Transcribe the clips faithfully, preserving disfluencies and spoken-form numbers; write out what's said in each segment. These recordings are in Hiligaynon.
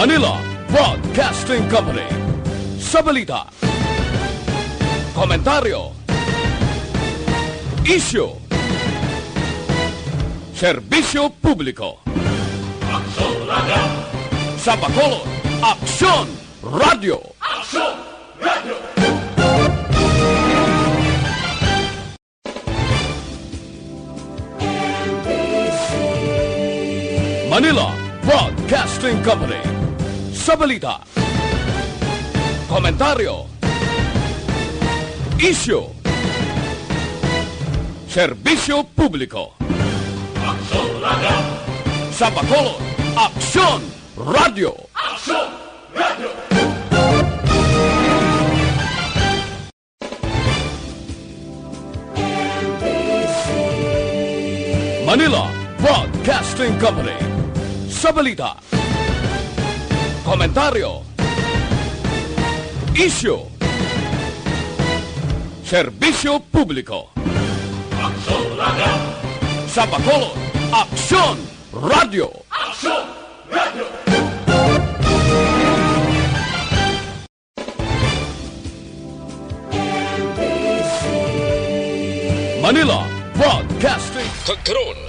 Manila Broadcasting Company. Sa balita, komentaryo, isyu, serbisyo publiko. Aksyon Radyo. Sa Bacolod, Aksyon Radyo. Aksyon Radyo. Manila Broadcasting Company. Sa balita, komentaryo, isyu, serbisyo publiko. Aksyon Radyo. Sa Bacolod, Aksyon Radyo. Aksyon Radyo. Manila Broadcasting Company. Sa balita, komentaryo, isyu, serbisyo publiko. Aksyon Radyo. Sa Bacolod, Aksyon Radyo. Aksyon Radyo. Manila Broadcasting. Kag karon,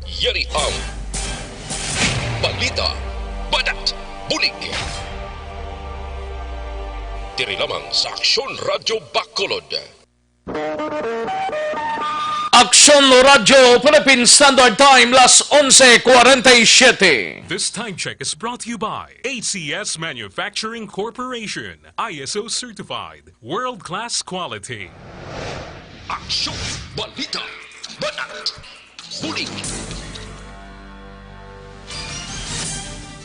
yari ang balita, banat, bulig. Diri lamang sa Aksyon Radyo Bacolod. Aksyon Radyo Philippine Standard Time, las onse cuarenta y siete. This time check is brought to you by A C S Manufacturing Corporation, I S O certified, world-class quality. Aksyon, balita, banat, bulig.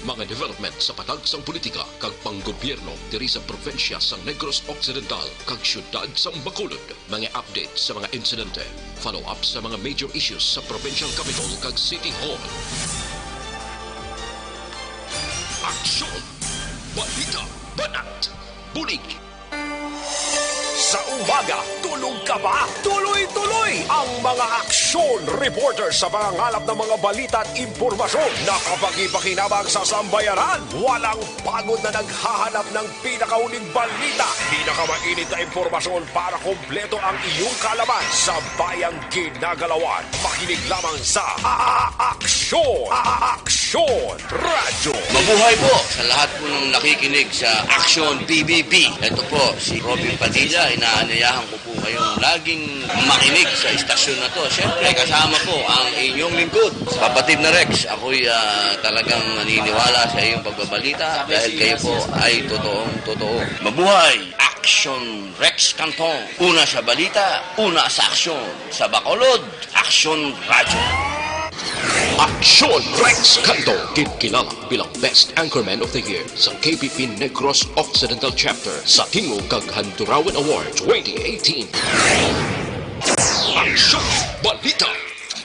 Mga development sa patag sang politika kag panggobyerno diri sa probinsya sang Negros Occidental kag siyudad sang Bacolod. Mga update sa mga insidente, follow-up sa mga major issues sa provincial capitol kag city hall. Aksyon! Balita! Banat! Bulig! Sa umaga, tulog ka ba? Tuloy-tuloy ang mga aksyon reporter sa pangangalap ng mga balita at impormasyon na kapakipakinabang sa sambayanan. Walang pagod na naghahanap ng pinakahuling balita, pinakamainit na impormasyon para kompleto ang iyong kaalaman sa bayang ginagalawan. Makinig lamang sa A-, A-, Aksyon, A-, A-, Aksyon Radyo. Mabuhay po sa lahat po ng nakikinig sa Aksyon P B B. Ito po si Robin Padilla, inaanyayahan ko po kayong laging makinig sa istasyon na to. Siyempre, kasama po ang inyong lingkod, Kapatid na Rex. Ako'y, ah, talagang naniniwala sa iyong pagbabalita dahil kayo po ay totoong totoo. Mabuhay! Aksyon Rex Cantong. Una sa balita, una sa aksyon. Sa Bacolod, Aksyon Radyo. Aksyon Rex Canto, ginkilala bilang Best Anchorman of the Year sa K P P Negros Occidental Chapter sa Tingog kag Handurawan Award twenty eighteen. Aksyon, balita,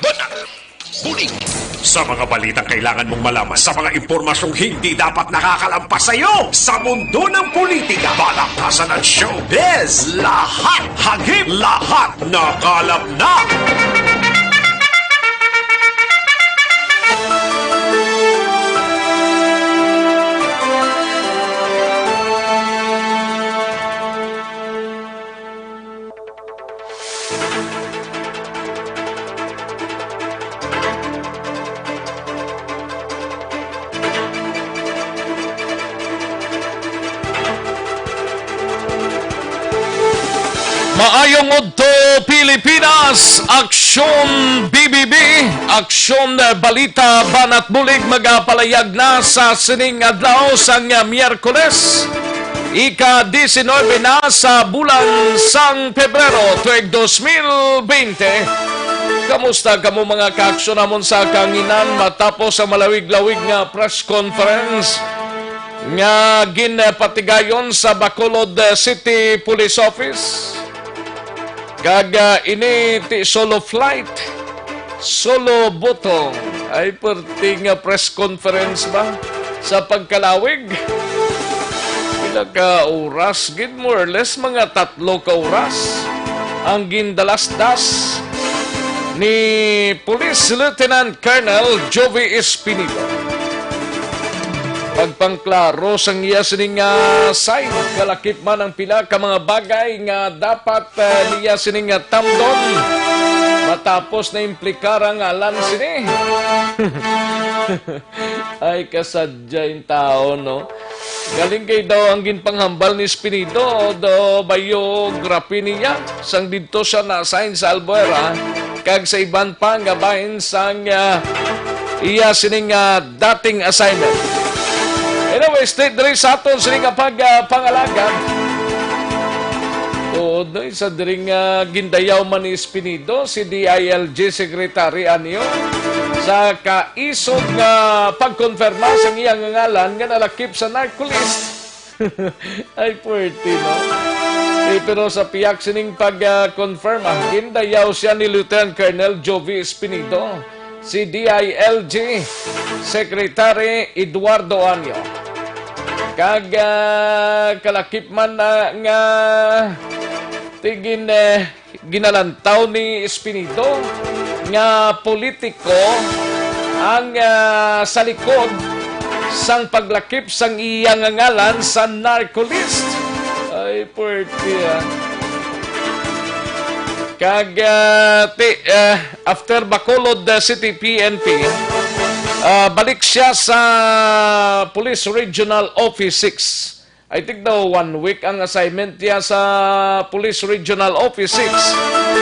banat, bulig. Sa mga balitang kailangan mong malaman, sa mga impormasyong hindi dapat nakakalampas sa iyo, sa mundo ng politika, balaktasan ng showbiz, lahat hagip, lahat nakalap na. Maayong udto, Pilipinas! Aksyon B B B, Aksyon Balita, Banat Bulig, magapalayag na sa sining adlaw sang Miyerkules, ika diecinuebe na sa bulan sang Pebrero, tuig dos mil bente. Kamusta kamo, mga kaaksyon namon sa kahanginan, matapos ang malawig-lawig nga press conference nga ginpatigayon sa Bacolod City Police Office? Kag, ah, ini ti solo flight, solo butong. Ay, perti nga press conference ba sa pagkalawig? Pila ka oras gid, more or less, mga tatlo ka oras ang gindalasdas ni Police Lieutenant Colonel Jovi Espinido. Pagpangklaro sang iya sining nga side, kalakip man ang pila ka mga bagay nga dapat, eh, niya sining nga tamdon matapos na implikar ang ngalan sini. Ay, kasadya in taon, no? Galing kay daw ang ginpanghambal ni Espinido, do biography niya, sang didto siya na-assign sa Albuera, kag sa iban pa nga bahin sang, ah, iya sining, ah, dating assignment. Anyway, straight diri sa aton sining nga pag, ah, pangalagad. Oo, no, isa diri nga gindayaw man ni Espinido, si D I L G Secretary Anyo, sa kaisog nga pagkonfirma sa iyang ngalan nga nalakip sa narco list. Ay, puwerte, no? Eh, pero sa piyak sining pag, ah, confirm, ah, gindayaw siya ni Lieutenant Colonel Jovi Espinido, si D I L G Secretary Eduardo Anyo. Kag, ah, kalakip man, ah, nga tigin, eh, ginalantaw ni Espinido nga politiko ang, ah, sa likod sang paglakip sang iya nga ngalan sa narco list. Ay, puwerte, ah. Kag, ah, ti-, ah, after Bacolod, ah, City P N P, ah, balik siya sa Police Regional Office six. I think daw one week ang assignment niya sa Police Regional Office six.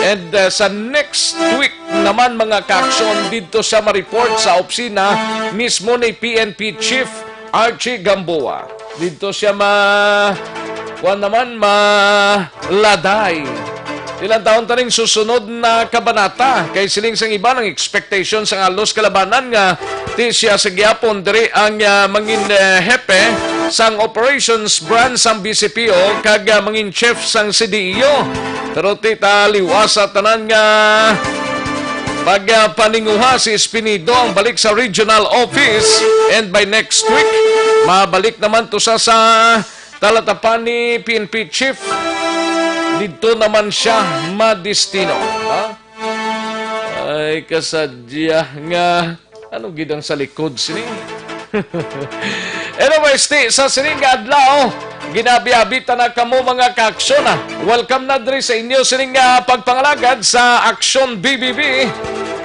And, uh, sa next week naman, mga kaaksyon, didto siya ma-report sa opisina mismo ni P N P Chief Archie Gamboa. Didto siya ma-, kuwan naman, maladay. Tilantawon ta ning susunod na kabanata, kay siling sang iban ang expectation sang halos kalabanan nga ti siya sa gihapon diri ang, ah, mangin, eh, hepe sang operations branch sang B C P O kag, ah, mangin chief sang C D E O. Pero ti ta liwasa tanan nga pag, ah, paninguha si Espinido ang balik sa regional office, and by next week mabalik naman to sa, sa talatapan ni P N P chief. Didto naman siya madestino. Ha? Ay, kasadya nga. Ano gid ang sa likod sini? Anyways, ti, sa sining nga adlaw, ginabi-abi ta na kamo, mga kaaksyon, ah. Welcome na diri sa inyo sining nga pagpangalagad sa Aksyon B B B.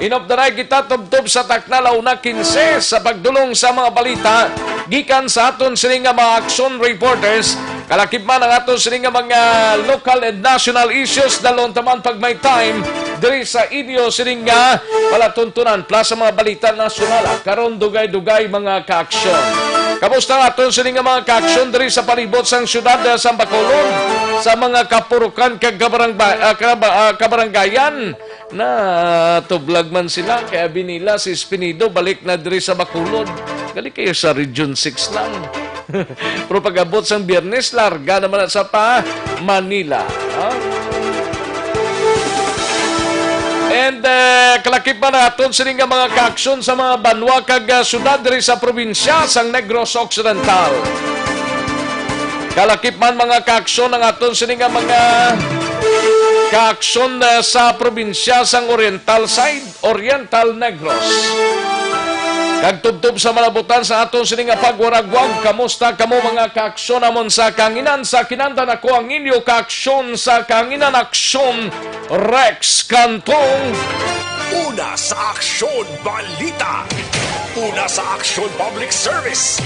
Inop na kita tubtob sa takna la una quince sa pagdulong sa mga balita gikan sa aton sining nga mga aksyon reporters. Kalakip man ang aton sini nga mga local and national issues, dalon ta man pag may time diri sa inyo sini nga palatuntunan, plus sa mga balita nasyonal. Karon, dugay-dugay, mga kaaksyon. Kamusta ang aton sini nga mga kaaksyon diri sa palibot sang siyudad, ah, sa Bacolod, sa mga kapurukan kag kabarangba-, ah, kaba-, ah, kabarangayan? Natublag man sila, kay abi nila si Espinido balik na diri sa Bacolod. Gali kayo sa Region six lang. Pero pag-abot sang Biyernes, larga naman na sa pa Manila. Ha? And, eh, kalakip pa naton sini nga mga kaaksyon sa mga banwa kag, ah, syudad diri sa probinsya sang Negros Occidental. Kalakip man, mga kaaksyon, ang aton sini nga mga kaaksyon, eh, sa probinsya sang Oriental side, Oriental Negros. Kag tubtob sa malabutan sa aton sini nga pagwaragwag, kamusta kamo, mga kaaksyon, amon sa kanginan sa kinandan? Ako ang inyo kaaksyon sa kanginan, Aksyon Rex Cantong. Una sa aksyon, balita. Una sa aksyon, public service.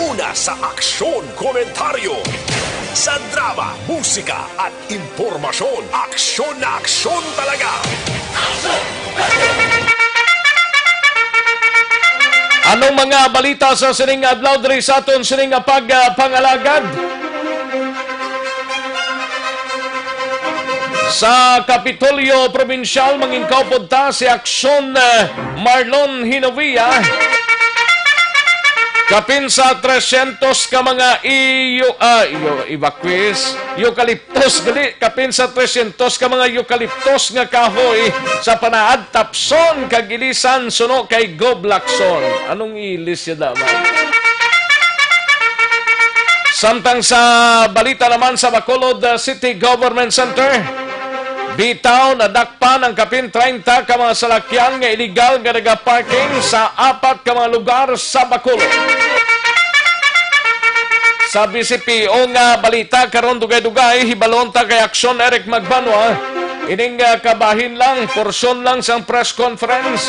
Una sa aksyon, komentaryo. Sa drama, musika, at impormasyon, aksyon na aksyon talaga. Anong mga balita sa sining adlaw diri sa aton sining nga pag, ah, pangalagad? Sa Kapitolyo Probinsyal, mangin kaupod ta si Aksyon, eh, Marlon Hinovia. Kapin sa trescientos ka mga iyo, ah, iyo, evacuees, eucalyptus, gali, kapin sa trescientos ka mga eucalyptus nga kahoy sa panaad tapson kag ilisan suno kay Gob Lacson. Anong ilis siya daman? Samtang sa balita naman sa Bacolod, uh, City Government Center, bitaw, nadakpan ang kapin treinta ka mga salakyan nga iligal nga nagaparking sa apat ka mga lugar sa Bacolod. Sa B C P O nga balita karon, dugay-dugay, hibalon ta kay Aksyon Eric Magbanwa. Ining, ah, kabahin lang, porsyon lang sang press conference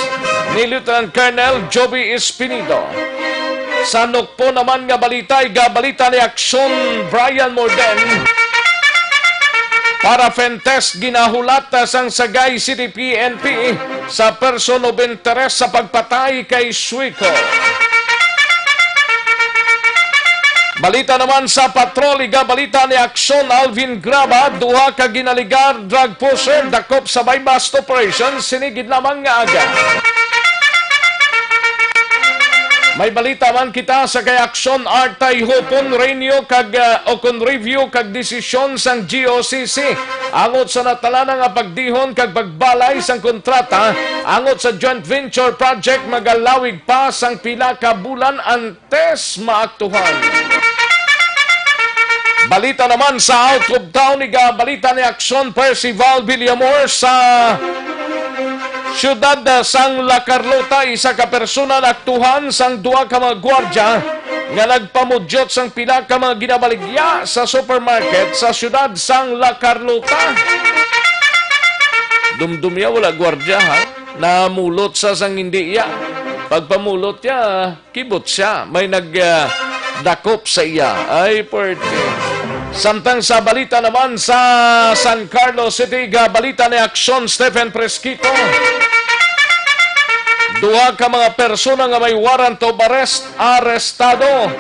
ni Lieutenant Colonel Joby Espinido. Sa Nukpo naman nga balita, igabalita ni Aksyon Brian Morden. Para Fentest, ginahulat sang Sagay City P N P sa person of interest sa pagpatay kay Suico. Balita naman sa Patrol, igabalita ni Aksyon Alvin Graba, duha ka ginaligar drug pusher dakop sa buy-bust operation, sini gid lamang nga aga. May balita man kita sa kay Aksyon Artay Hupon, renew kag, ah, o kon review kag desisyon sang G O C C angot sa natalana nga pagdihon kag pagbalay sang kontrata angot sa joint venture project, magalawig pa sang pila ka bulan antes maaktuhan. Balita naman sa out of town, igabalita ni Aksyon Percival Villamor. Sa siyudad, ah, sang La Carlota, isa ka persona naaktuhan sang duha ka mga gwardya nga nagpamudyot sang pila ka mga ginabaligya sa supermarket sa siyudad sang La Carlota. Dumdum ya, wala gwardya, ha? Namulot sa sang hindi ya. Pagpamulot ya, kibot siya, may nag, ah, dakop sa iya. Ay, pwerte. Samtang sa balita naman sa San Carlos City, ga balita ni Aksyon Stephen Fresquito. Duha ka mga persona nga may warrant of arrest arestado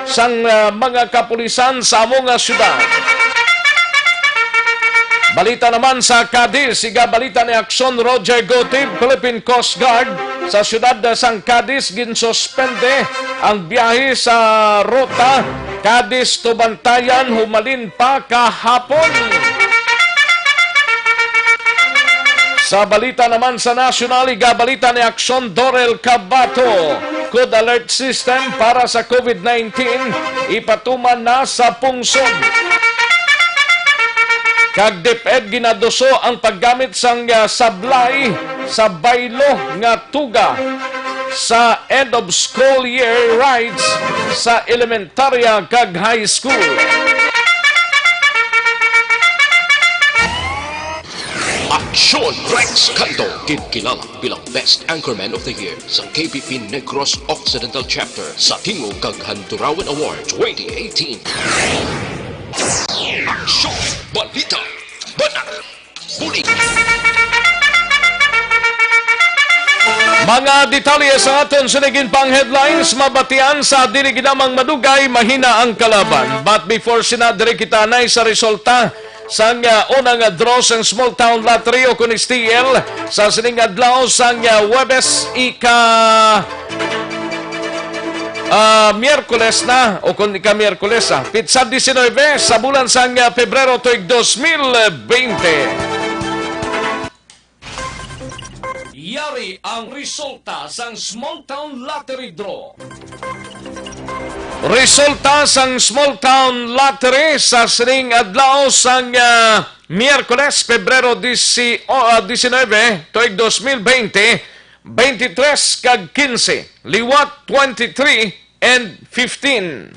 sang, ah, mga kapulisan sa amo nga syudad. Balita naman sa Cadiz, igabalita ni Aksyon Roger Gutib, Philippine Coast Guard sa siyudad sang Cadiz, ginsuspende ang biyahe sa ruta Cadiz to Bantayan humalin pa kahapon. Sa balita naman sa nasyonal, igabalita ni Aksyon Dorel Cabato, code alert system para sa COVID nineteen ipatuman na sa pungsod. Kag DepEd ginaduso ang paggamit sang, ah, sablay sa baylo nga tuga sa end of school year rides sa elementarya kag high school. Aksyon Rex Canto, ginkilala bilang Best Anchorman of the Year sa K B P Negros Occidental Chapter sa Tingog kag Handurawan Award twenty eighteen. Aksyon! Balita! Banat! Bulig! Mga detalye sa aton sining pang headlines, mabatian sa dili ginamang madugay, mahina ang kalaban. But before sina, diri kita anay sa resulta sang, ah, unang draw sang Small Town Lottery o kun S T L sa sining adlaw sang, ah, Huwebes ika, ah, Miyerkules na o kun ika Miyerkules, ah, pitsa diecinuebe sa bulan sang, ah, Pebrero tuig dos mil bente. Yari ang resulta sang Small Town Lottery Draw. Resulta sang Small Town Lottery sa sining adlaw sang, ah, Miyerkules, Pebrero disi-, o, ah, diecinuebe, tuig dos mil bente, veintitrés kag quince, liwat twenty-three and fifteen.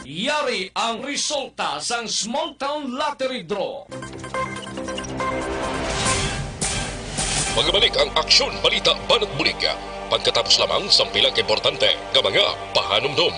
Yari ang resulta sang Small Town Lottery Draw. Magabalik ang Aksyon Balita Banat Bulig pagkatapos lamang sang pila ka importante nga mga pahanumdom.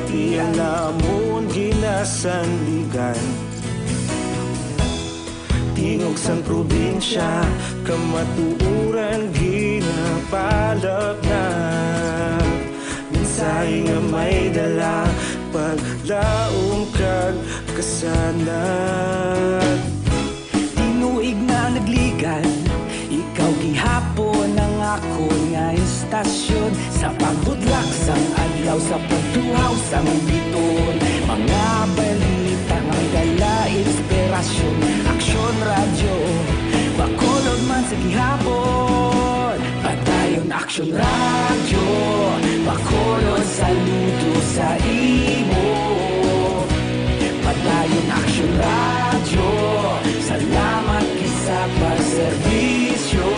Iya namon ginasandigan. Tingog sang probinsya, kamatuoran ginapalapnag. Mensahe nga may dala, paglaom kag kasanag. Tinuig na nagligad, ikaw gihapon ang akon nga istasyon. Sa pagbudlak sang adlaw, sa pagtuhaw sang bituon, mga balita nga may dala inspirasyon. Aksyon Radyo, Bacolod man sa gihapon. Padayon Aksyon Radyo, Bacolod, saludo sa imo. Padayon Aksyon Radyo, salamat gid sa pagserbisyo.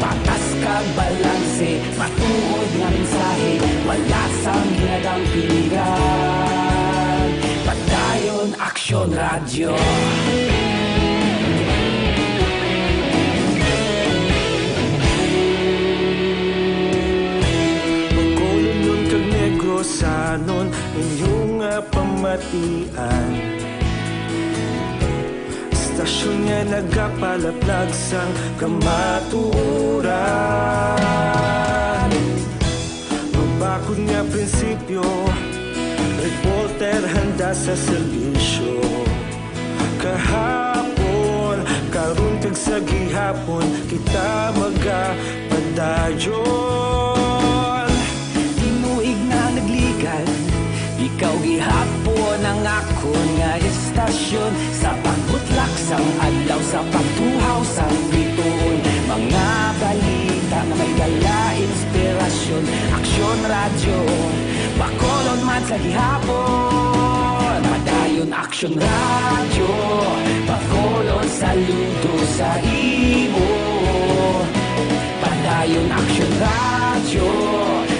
Patas kag balanse, matuod nga mensahe, wala sang ginadampingan. Padayon Aksyon Radyo. Bacolodnon kag Negrosanon, inyo nga pamatian. Istasyon nga nagapalaplag sang kamatuoran. Mabakod nga prinsipyo, reporter handa sa serbisyo. Kahapon, karon kag sa gihapon, kita magapadayon. Tinuig na nagligad, ikaw gihapon ang akon nga istasyon. Sa pagbutlak sang adlaw, sa pagtuhaw sang bituon, mga balita nga may dala inspirasyon. Aksyon Radyo, Bacolod man sa gihapon. Padayon Aksyon Radyo, Bacolod, saludo sa imo. Padayon Aksyon Radyo,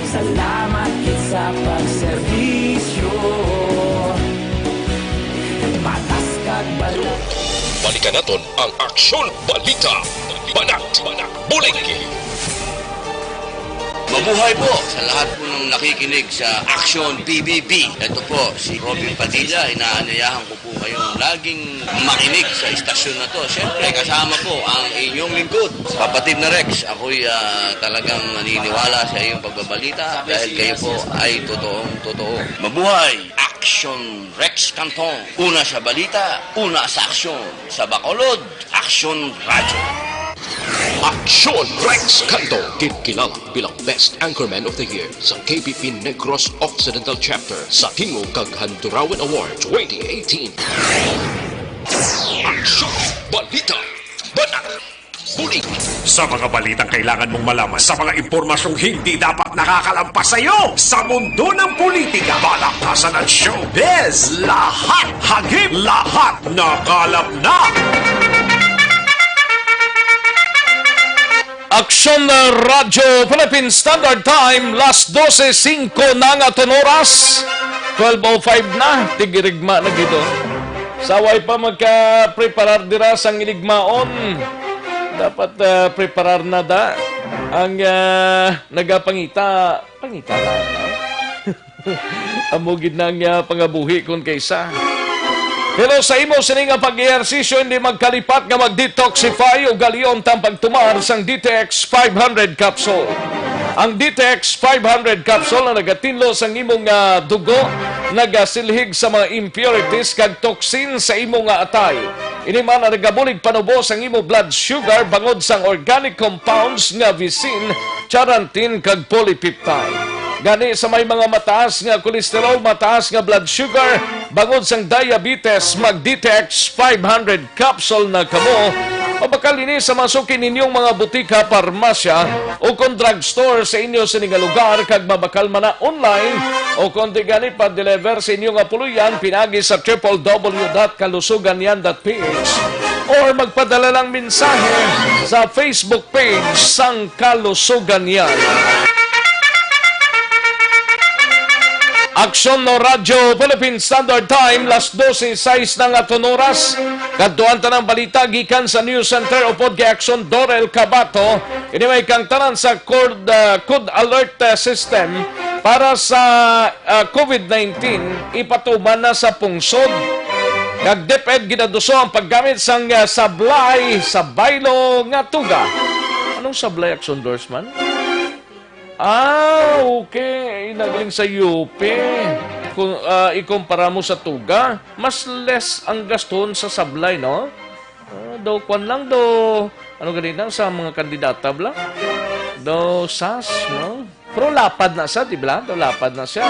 salamat gid sa pagserbisyo. Patas kag balo. Balikan naton ang Aksyon Balita. Banat, bulig. Mabuhay po sa lahat po ng nakikinig sa Aksyon P B B. Ito po si Robin Padilla. Inaanyayahan ko po kayong laging makinig sa istasyon na to. Siyempre, kasama po ang inyong lingkod, Kapatid na Rex. Ako'y, ah, talagang naniniwala sa iyong pagbabalita dahil kayo po ay totoong totoo. Mabuhay! Aksyon Rex Cantong. Una sa balita, una sa aksyon. Sa Bacolod, Aksyon Radyo. Aksyon Rex Cantong, gid kilala bilang Best Anchorman of the Year sa K B P Negros Occidental Chapter sa Tingog kag Handurawan Award twenty eighteen. Aksyon Balita. Banat. Bulig. Sa mga balitang kailangan mong malaman, sa mga impormasyong hindi dapat nakakalampas sa iyo, sa mundo ng politika, balakasan at showbiz, lahat hagip, lahat nakalap na. Aksyon Radyo Philippine Standard Time, las dose singko na nga aton oras. Twelve oh five na, tigirigma na gid. Sa way pa magka-preparar dira sang iligmaon, dapat, ah, preparar na da ang, ah, nagapangita. Pangita lang, no? Amo gid nang, ah, pangabuhi kon kaysa. Pero sa imo sini nga pag-ehersisyo, hindi magkalipat nga mag-detoxify o galion tang pagtumar sang D T X five hundred capsule. Ang D T X five hundred capsule ang nagatinlo sang imo nga dugo, nagasilhig sa mga impurities kag toxin sa imo nga atay. Ini man ang nagabulig panubo sang imo blood sugar bangod sang organic compounds nga visin, charantin kag polypeptide. Gani sa may mga mataas nga cholesterol, mataas nga blood sugar, bangod sang diabetes, mag D T X five hundred capsule na kamo. Mabakal ini sa masuki ninyong mga butika, parmasya, o kon drugstore sa inyo sini nga lugar, kag mabakal man na online o kon di gani pa-deliver sa inyo nga puloy-an pinaagi sa triple W dot kalusugan yan dot P H or magpadala lang mensahe sa Facebook page sang Kalusugan Yan. Aksyon no Radyo Philippine Standard Time, las dose sais na nga aton oras. Kadtuan ta ng balita gikan sa News Center upod kay Aksyon Dorel Cabato. Ini may kangtanan sa Code, uh, Code Alert, uh, System. Para sa, ah, COVID nineteen, ipatuman na sa pungsod. Nag-DepEd ginaduso ang paggamit sang, ah, sablay sa baylo nga tuga. Anong sablay, Action Dorsman? Ah, okay. Nagling sa U P. Kung, ah, ikumpara mo sa tuga, mas less ang gaston sa sablay, no? Ah, daw kwan lang, daw, ano ganina sa mga kandidata, bla? Daw sas, no? Pero lapad na siya, di ba? Daw lapad na siya.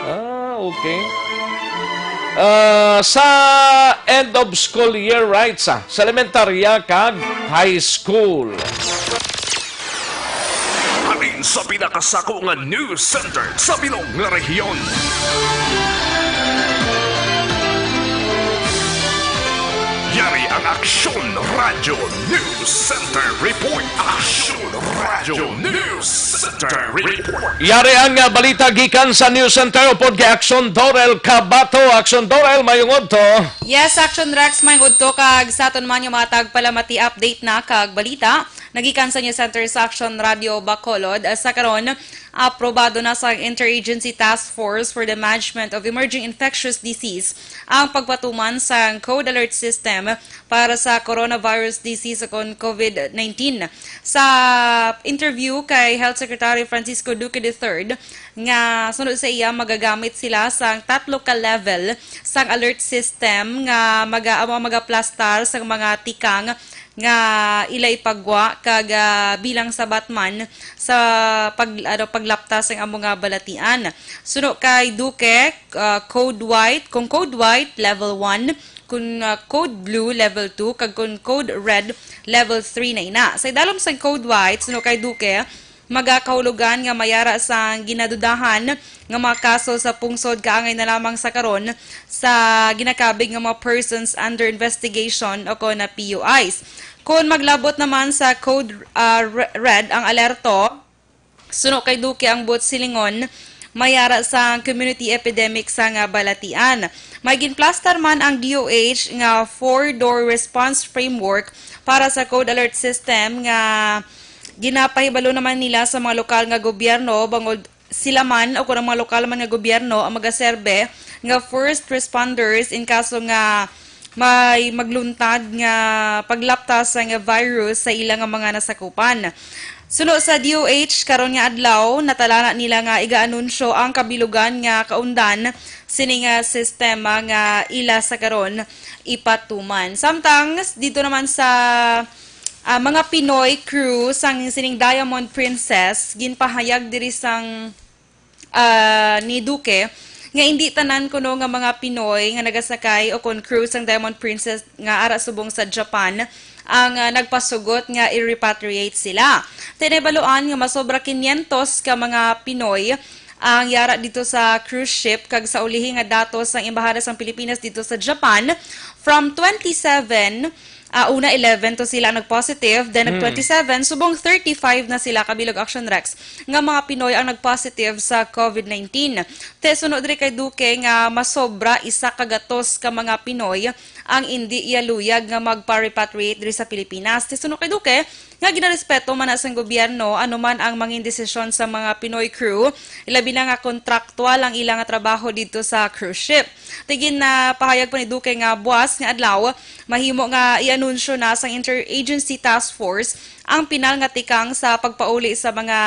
Ah, okay. Ah, sa end of school year rights, ah, sa elementarya kag high school. Halin sa pinakasako nga news center sa bilog nga rehiyon. Yari ang Aksyon Radyo News Center Report. Aksyon Radyo News Center Report. Yari ang, ah, balita gikan sa News Center upod kay Aksyon Dorel Cabato. Aksyon Dorel, mayong udto. Yes, Action Rex, mayong udto kag sa aton man yung mga tagpalamati update na kag balita. Nagikan sa News Center sa Action Radio Bacolod, ah, sa karon, aprobado na sa Interagency Task Force for the Management of Emerging Infectious Disease ang pagpatuman sa Code Alert System para sa coronavirus disease o kon COVID nineteen. Sa interview kay Health Secretary Francisco Duque the third, nga sunod sa iya, magagamit sila sang tatlo ka level sang alert system nga maga-, amo ang magaplastar sang mga tikang nga ila ipagwa kag, ah, bilang sabat man sa pag-, ano, paglapta sang amo nga balatian. Suno kay Duque, ah, code white, kung code white, level one, kung, ah, code blue, level two, kag kung code red, level three na ina. Sa idalom sang code white, suno kay Duque, magakahulogan nga mayara sang ginadudahan nga mga kaso sa pungsod kaangay na lamang sa karon sa ginakabig nga mga persons under investigation o kon na P U Is. Kon maglabot naman sa Code, ah, Re-, Red ang alerto, suno kay Duque ang buot silingon, mayara sang community epidemic sa nga balatian. May ginplastar man ang D O H nga four-door response framework para sa Code Alert System nga ginapahibalo naman nila sa mga lokal nga gobyerno, bangod sila man o kon ang mga lokal man nga gobyerno ang magaserbe nga first responders in kaso nga may magluntad nga paglapta sang virus sa ila nga mga nasakupan. Suno sa D O H, karon nga adlaw, natalana nila nga igaanunsyo ang kabilugan nga kaundan sini nga sistema nga ila sa karon ipatuman. Samtang dito naman sa, ah, mga Pinoy crew sang sining Diamond Princess, ginpahayag diri sang, ah, ni Duque nga indi tanan kuno nga mga Pinoy nga nagasakay o kon crew sang Diamond Princess nga ara subong sa Japan ang, ah, nagpasugot nga i-repatriate sila. Tinabaluan nga masobra quinientos ka mga Pinoy ang yara dito sa cruise ship, kag sa ulihi nga datos sang Embahada sang Pilipinas dito sa Japan, from twenty-seven, ah, una eleven to sila ang nag-positive, then nag-twenty-seven, subong thirty-five na sila, kabilog Action Rex, nga mga Pinoy ang nag-positive sa COVID nineteen. Te, suno diri kay Duque nga masobra isa ka gatos ka mga Pinoy ang indi iya luyag nga magpa-repatriate diri sa Pilipinas. Te, suno kay Duque, nga ginarespeto man na sang gobyerno ano man ang mangin desisyon sa mga Pinoy crew, ilabi na nga kontraktual ang ila nga trabaho didto sa cruise ship. Te, ginapahayag pa ni Duque nga buas nga adlaw mahimo nga i-anunsyo na sang Interagency Task Force ang pinal nga tikang sa pagpauli sa mga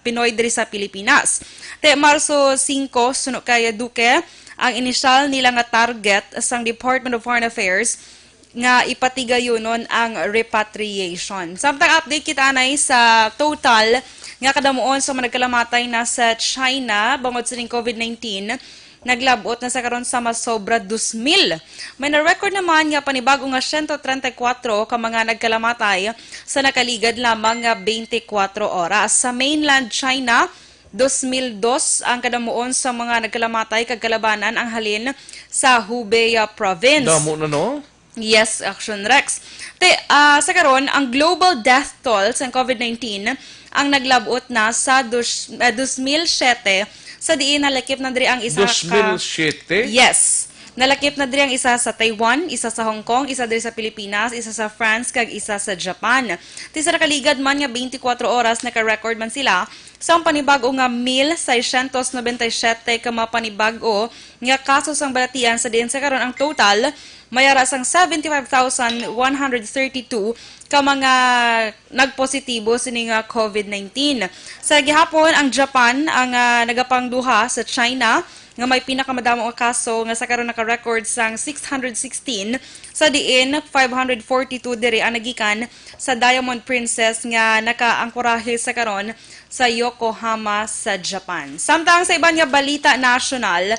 Pinoy diri sa Pilipinas. Te, Marso singko, suno kay Duque, ang inisyal nila nga target sang Department of Foreign Affairs nga ipatigayunon ang repatriation. Samtang update kita anay sa total nga kadamuon sa mga nagkalamatay na sa China bangod sining COVID nineteen, naglabot na sa karon sa masobra dos mil. May na-record naman nga panibago nga siyento treinta y cuatro ka mga nagkalamatay sa nakaligad lamang nga twenty-four oras. Sa mainland China, dos mil dos ang kadamuon sa mga nagkalamatay kag kalabanan ang halin sa Hubei, ah, province. Damo na, no? Yes, Action Rex. Te, ah, sa karon, ang global death toll sa COVID nineteen ang naglabot na sa dos, ah, dos mil siyete, sa diin nalakip na diri ang isa ka Dos mil siyete? Yes. Nalakip na diri ang isa sa Taiwan, isa sa Hong Kong, isa diri sa Pilipinas, isa sa France, kag isa sa Japan. Ti sa nakaligad man nga twenty-four oras, naka-record man sila sang panibag-o nga mil seiscientos noventa y siete ka mga panibag-o nga kaso sang balatian, sa diin sa karon ang total may ara sang seventy-five thousand one hundred thirty-two ka mga nagpositibo sini nga covid nineteen. Sa gihapon, ang Japan ang, ah, nagapangduha sa China nga may pinakamadamo nga kaso, nga sa karon naka-record sang six hundred sixteen, sa diin five hundred forty-two diri ang nagikan sa Diamond Princess nga nakaangkorahe sa karon sa Yokohama sa Japan. Samtang sa iban nga balita nasyonal,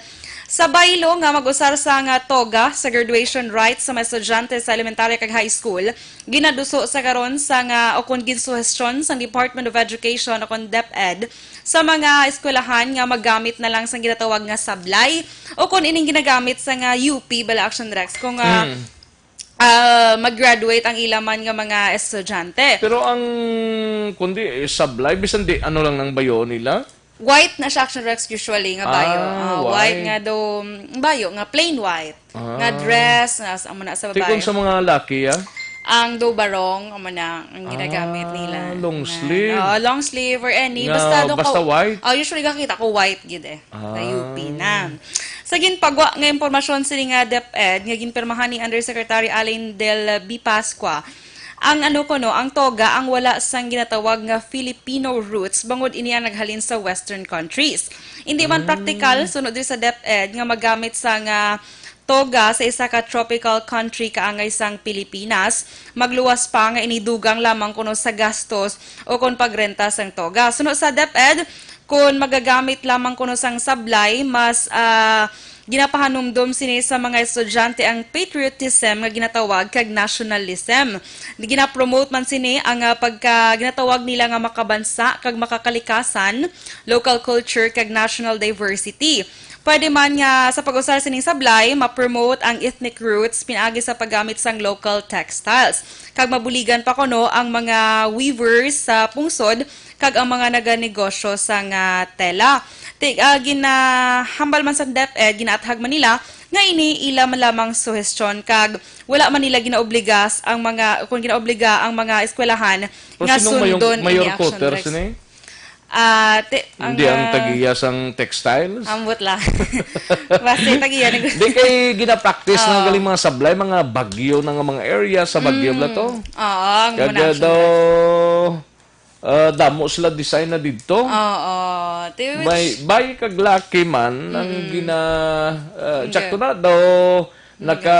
sa baylo nga mag-usar sang toga sa graduation rites sa mga estudyante sa elementarya kag high school, ginaduso sa karon sa nga, o kon ginsuhestyon sang Department of Education o kon DepEd sa mga eskwelahan nga maggamit na lang sang ginatawag nga sablay o kon ining ginagamit sa nga U P bala, Action Rex, kung, ah, Mm. ah, mag-graduate ang ila man nga mga estudyante. Pero ang, kundi, eh, sablay, bisan di, ano lang nang bayo nila? White na siya, Action Rex, usually, nga bayo. Ah, Ah, white white. nga do, mm, bayo, nga plain white. Nga Ah. dress, nga sa, amo na sa Ti kung babae. sa mga laki, ah? Ang do barong, amo na, ang ginagamit Ah, nila. long Nga, sleeve. oo, long sleeve or any. Nga Basta do basta ko, white? oh, usually kakita ko white gid eh. Na Ah. U P na. Sa ginpagwa nga impormasyon sini nga DepEd nga ginpirmahan ni Undersecretary Allen Del Bipascua, ang ano kuno, ang toga ang wala sang ginatawag nga Filipino roots, bangod ini ang naghalin sa Western countries. Hindi man Mm. praktikal, sunod diri sa DepEd, nga magamit sang toga sa isa ka tropical country kaangay sang Pilipinas, magluwas pa nga ini dugang lamang kuno sa gastos o kon pagrenta sang toga. Suno sa DepEd, kon magagamit lamang kuno sang sablay, mas, ah, ginapahanumdom sini sa mga estudyante ang patriotism nga ginatawag kag nationalism. Ginapromote man sini ang, ah, pagka ginatawag nila nga makabansa kag makakalikasan, local culture kag national diversity. Pwede man nga sa pag-usar sining sablay, ma-promote ang ethnic roots pinaagi sa paggamit sang local textiles. Kag mabuligan pa kuno ang mga weavers sa pungsod kag ang mga naganegosyo sang tela. Ti-, ah, ginahambal man sa DepEd, ginaathag man nila nga ini ila man lamang suhestyon kag wala man nila ginaobligas ang mga, kung ginaobliga ang mga eskwelahan Pero nga sinong mayong-, sundon mayor ini action, quarters Rex. ni? Ah, ti-, ang, Hindi ang ah, tagiya sang textiles? Ambot lang. Basta yung tagiya ni Di kay ginapractice na Oo. galing mga sablay, mga bagyo na nga mga area sa bagyo Mm. bala to. Oo, ang Kag, muna ah, action daw, ah, damo sila design na didto. Oo. Ti-, May which bay kag laki man ang Mm. gina, ah, Hindi. sakto na daw Naka,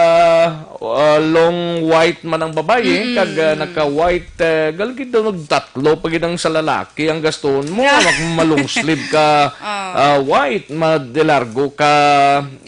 ah, long white man ang babayi, Mm-mm. kag, ah, naka-white, eh, galing gid daw nagtatlo pa gid ang sa lalaki ang gaston mo. Yeah. Mag-, ma-long sleeve ka, Ah. ah, white, ma-, de largo ka,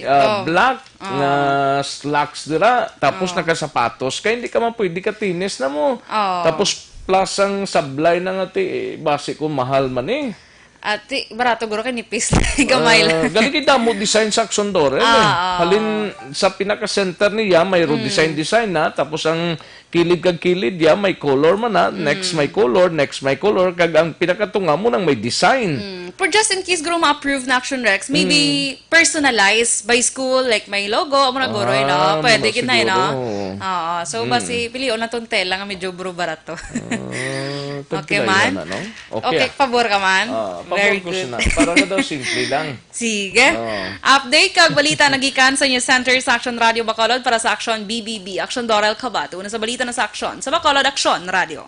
ah, Ito. black Ah. nga slacks dira, tapos Ah. nakasapatos ka, hindi ka man pwede ka tinis na mo. Ah. Tapos plus ang sablay na nga ti, eh, basi ko mahal man eh. Ati, barato guro kay nipis. Gamay Ah, lang. Gali kay damo design sa Action Dorel, Ah, eh. ah. Halin sa pinaka-center niya, may ro Mm. design-design na, tapos ang kilid kag kilid niya, may color man na, next Mm. may color, next may color, kag ang pinakatunga mo nang may design. Mm. For just in case, guro, ma-approve na Action Rex, maybe Mm. personalize by school, like may logo, amo na guro, Ah, yun, oh. Pwede muna gid na, yun, siguro. oh. Oo. So, Mm. basi, pilion na tong tela nga medyo bro barato. Ah, Okay tagpila man? yan, ano? Okay, Okay, ah. pabor ka man? Ah, pabor Very ko good. siya na. Para na daw simple lang. Sige. Oo. Update kag balita nagikan sa News Center sa Action Radio Bacolod para sa Action B B B. Action Dorel Cabato. Una sa balita na sa Action. Sa Bacolod, Action Radio.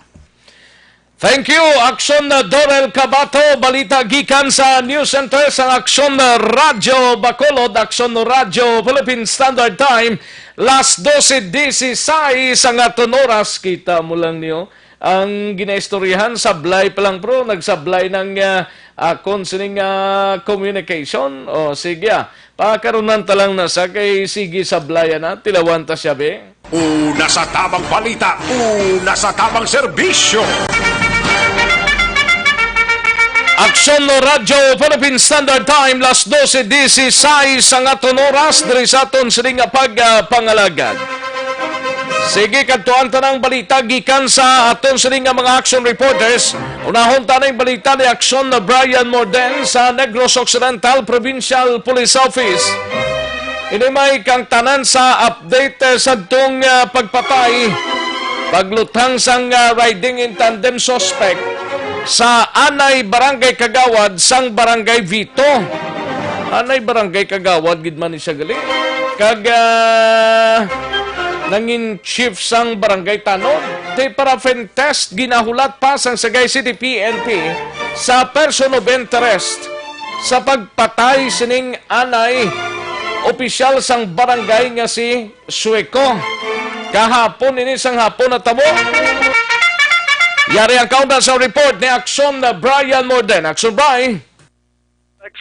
Thank you, Action Dorel Cabato. Balita gikan sa News Center sa Action Radio Bacolod, Action Radio Philippine Standard Time, las doce dieciséis ang aton oras. Kita mo lang niyo. Ang ginaistoryahan, sablay pa lang, bro. Nagsablay ng, ah, akon sining, ah, communication. O, sige, ah. Pakarunan ta lang na sa kay sige sablayan na. Tilawan ta siya, be. Una sa tamang balita, una sa tamang serbisyo. Aksyon Radyo Philippine Standard Time, las doce dieciséis ang aton oras, diri sa aton sining nga pagpangalagad. Sige, kadtuan ta ng balita gikan sa aton sining nga mga action reporters. Unahon ta ng balita ni Aksyon Brian Morden sa Negros Occidental Provincial Police Office. Ini may kang tanan sa update, eh, sa tong, ah, pagpatay, pagluthang sang, ah, riding in tandem suspect sa anay barangay kagawad sang Barangay Vito. Anay barangay kagawad gid man ni siya gali. Kag, ah, nangin chief sang Barangay Tanod. Ti paraffin test ginahulat pa sang Sagay City P N P sa person of interest sa pagpatay sining anay opisyal sang barangay nga si Sueco. Kahapon ini sang hapon natabo. Yari ang kaunda sa report ni Action Brian Morden. Action Brian. Rex,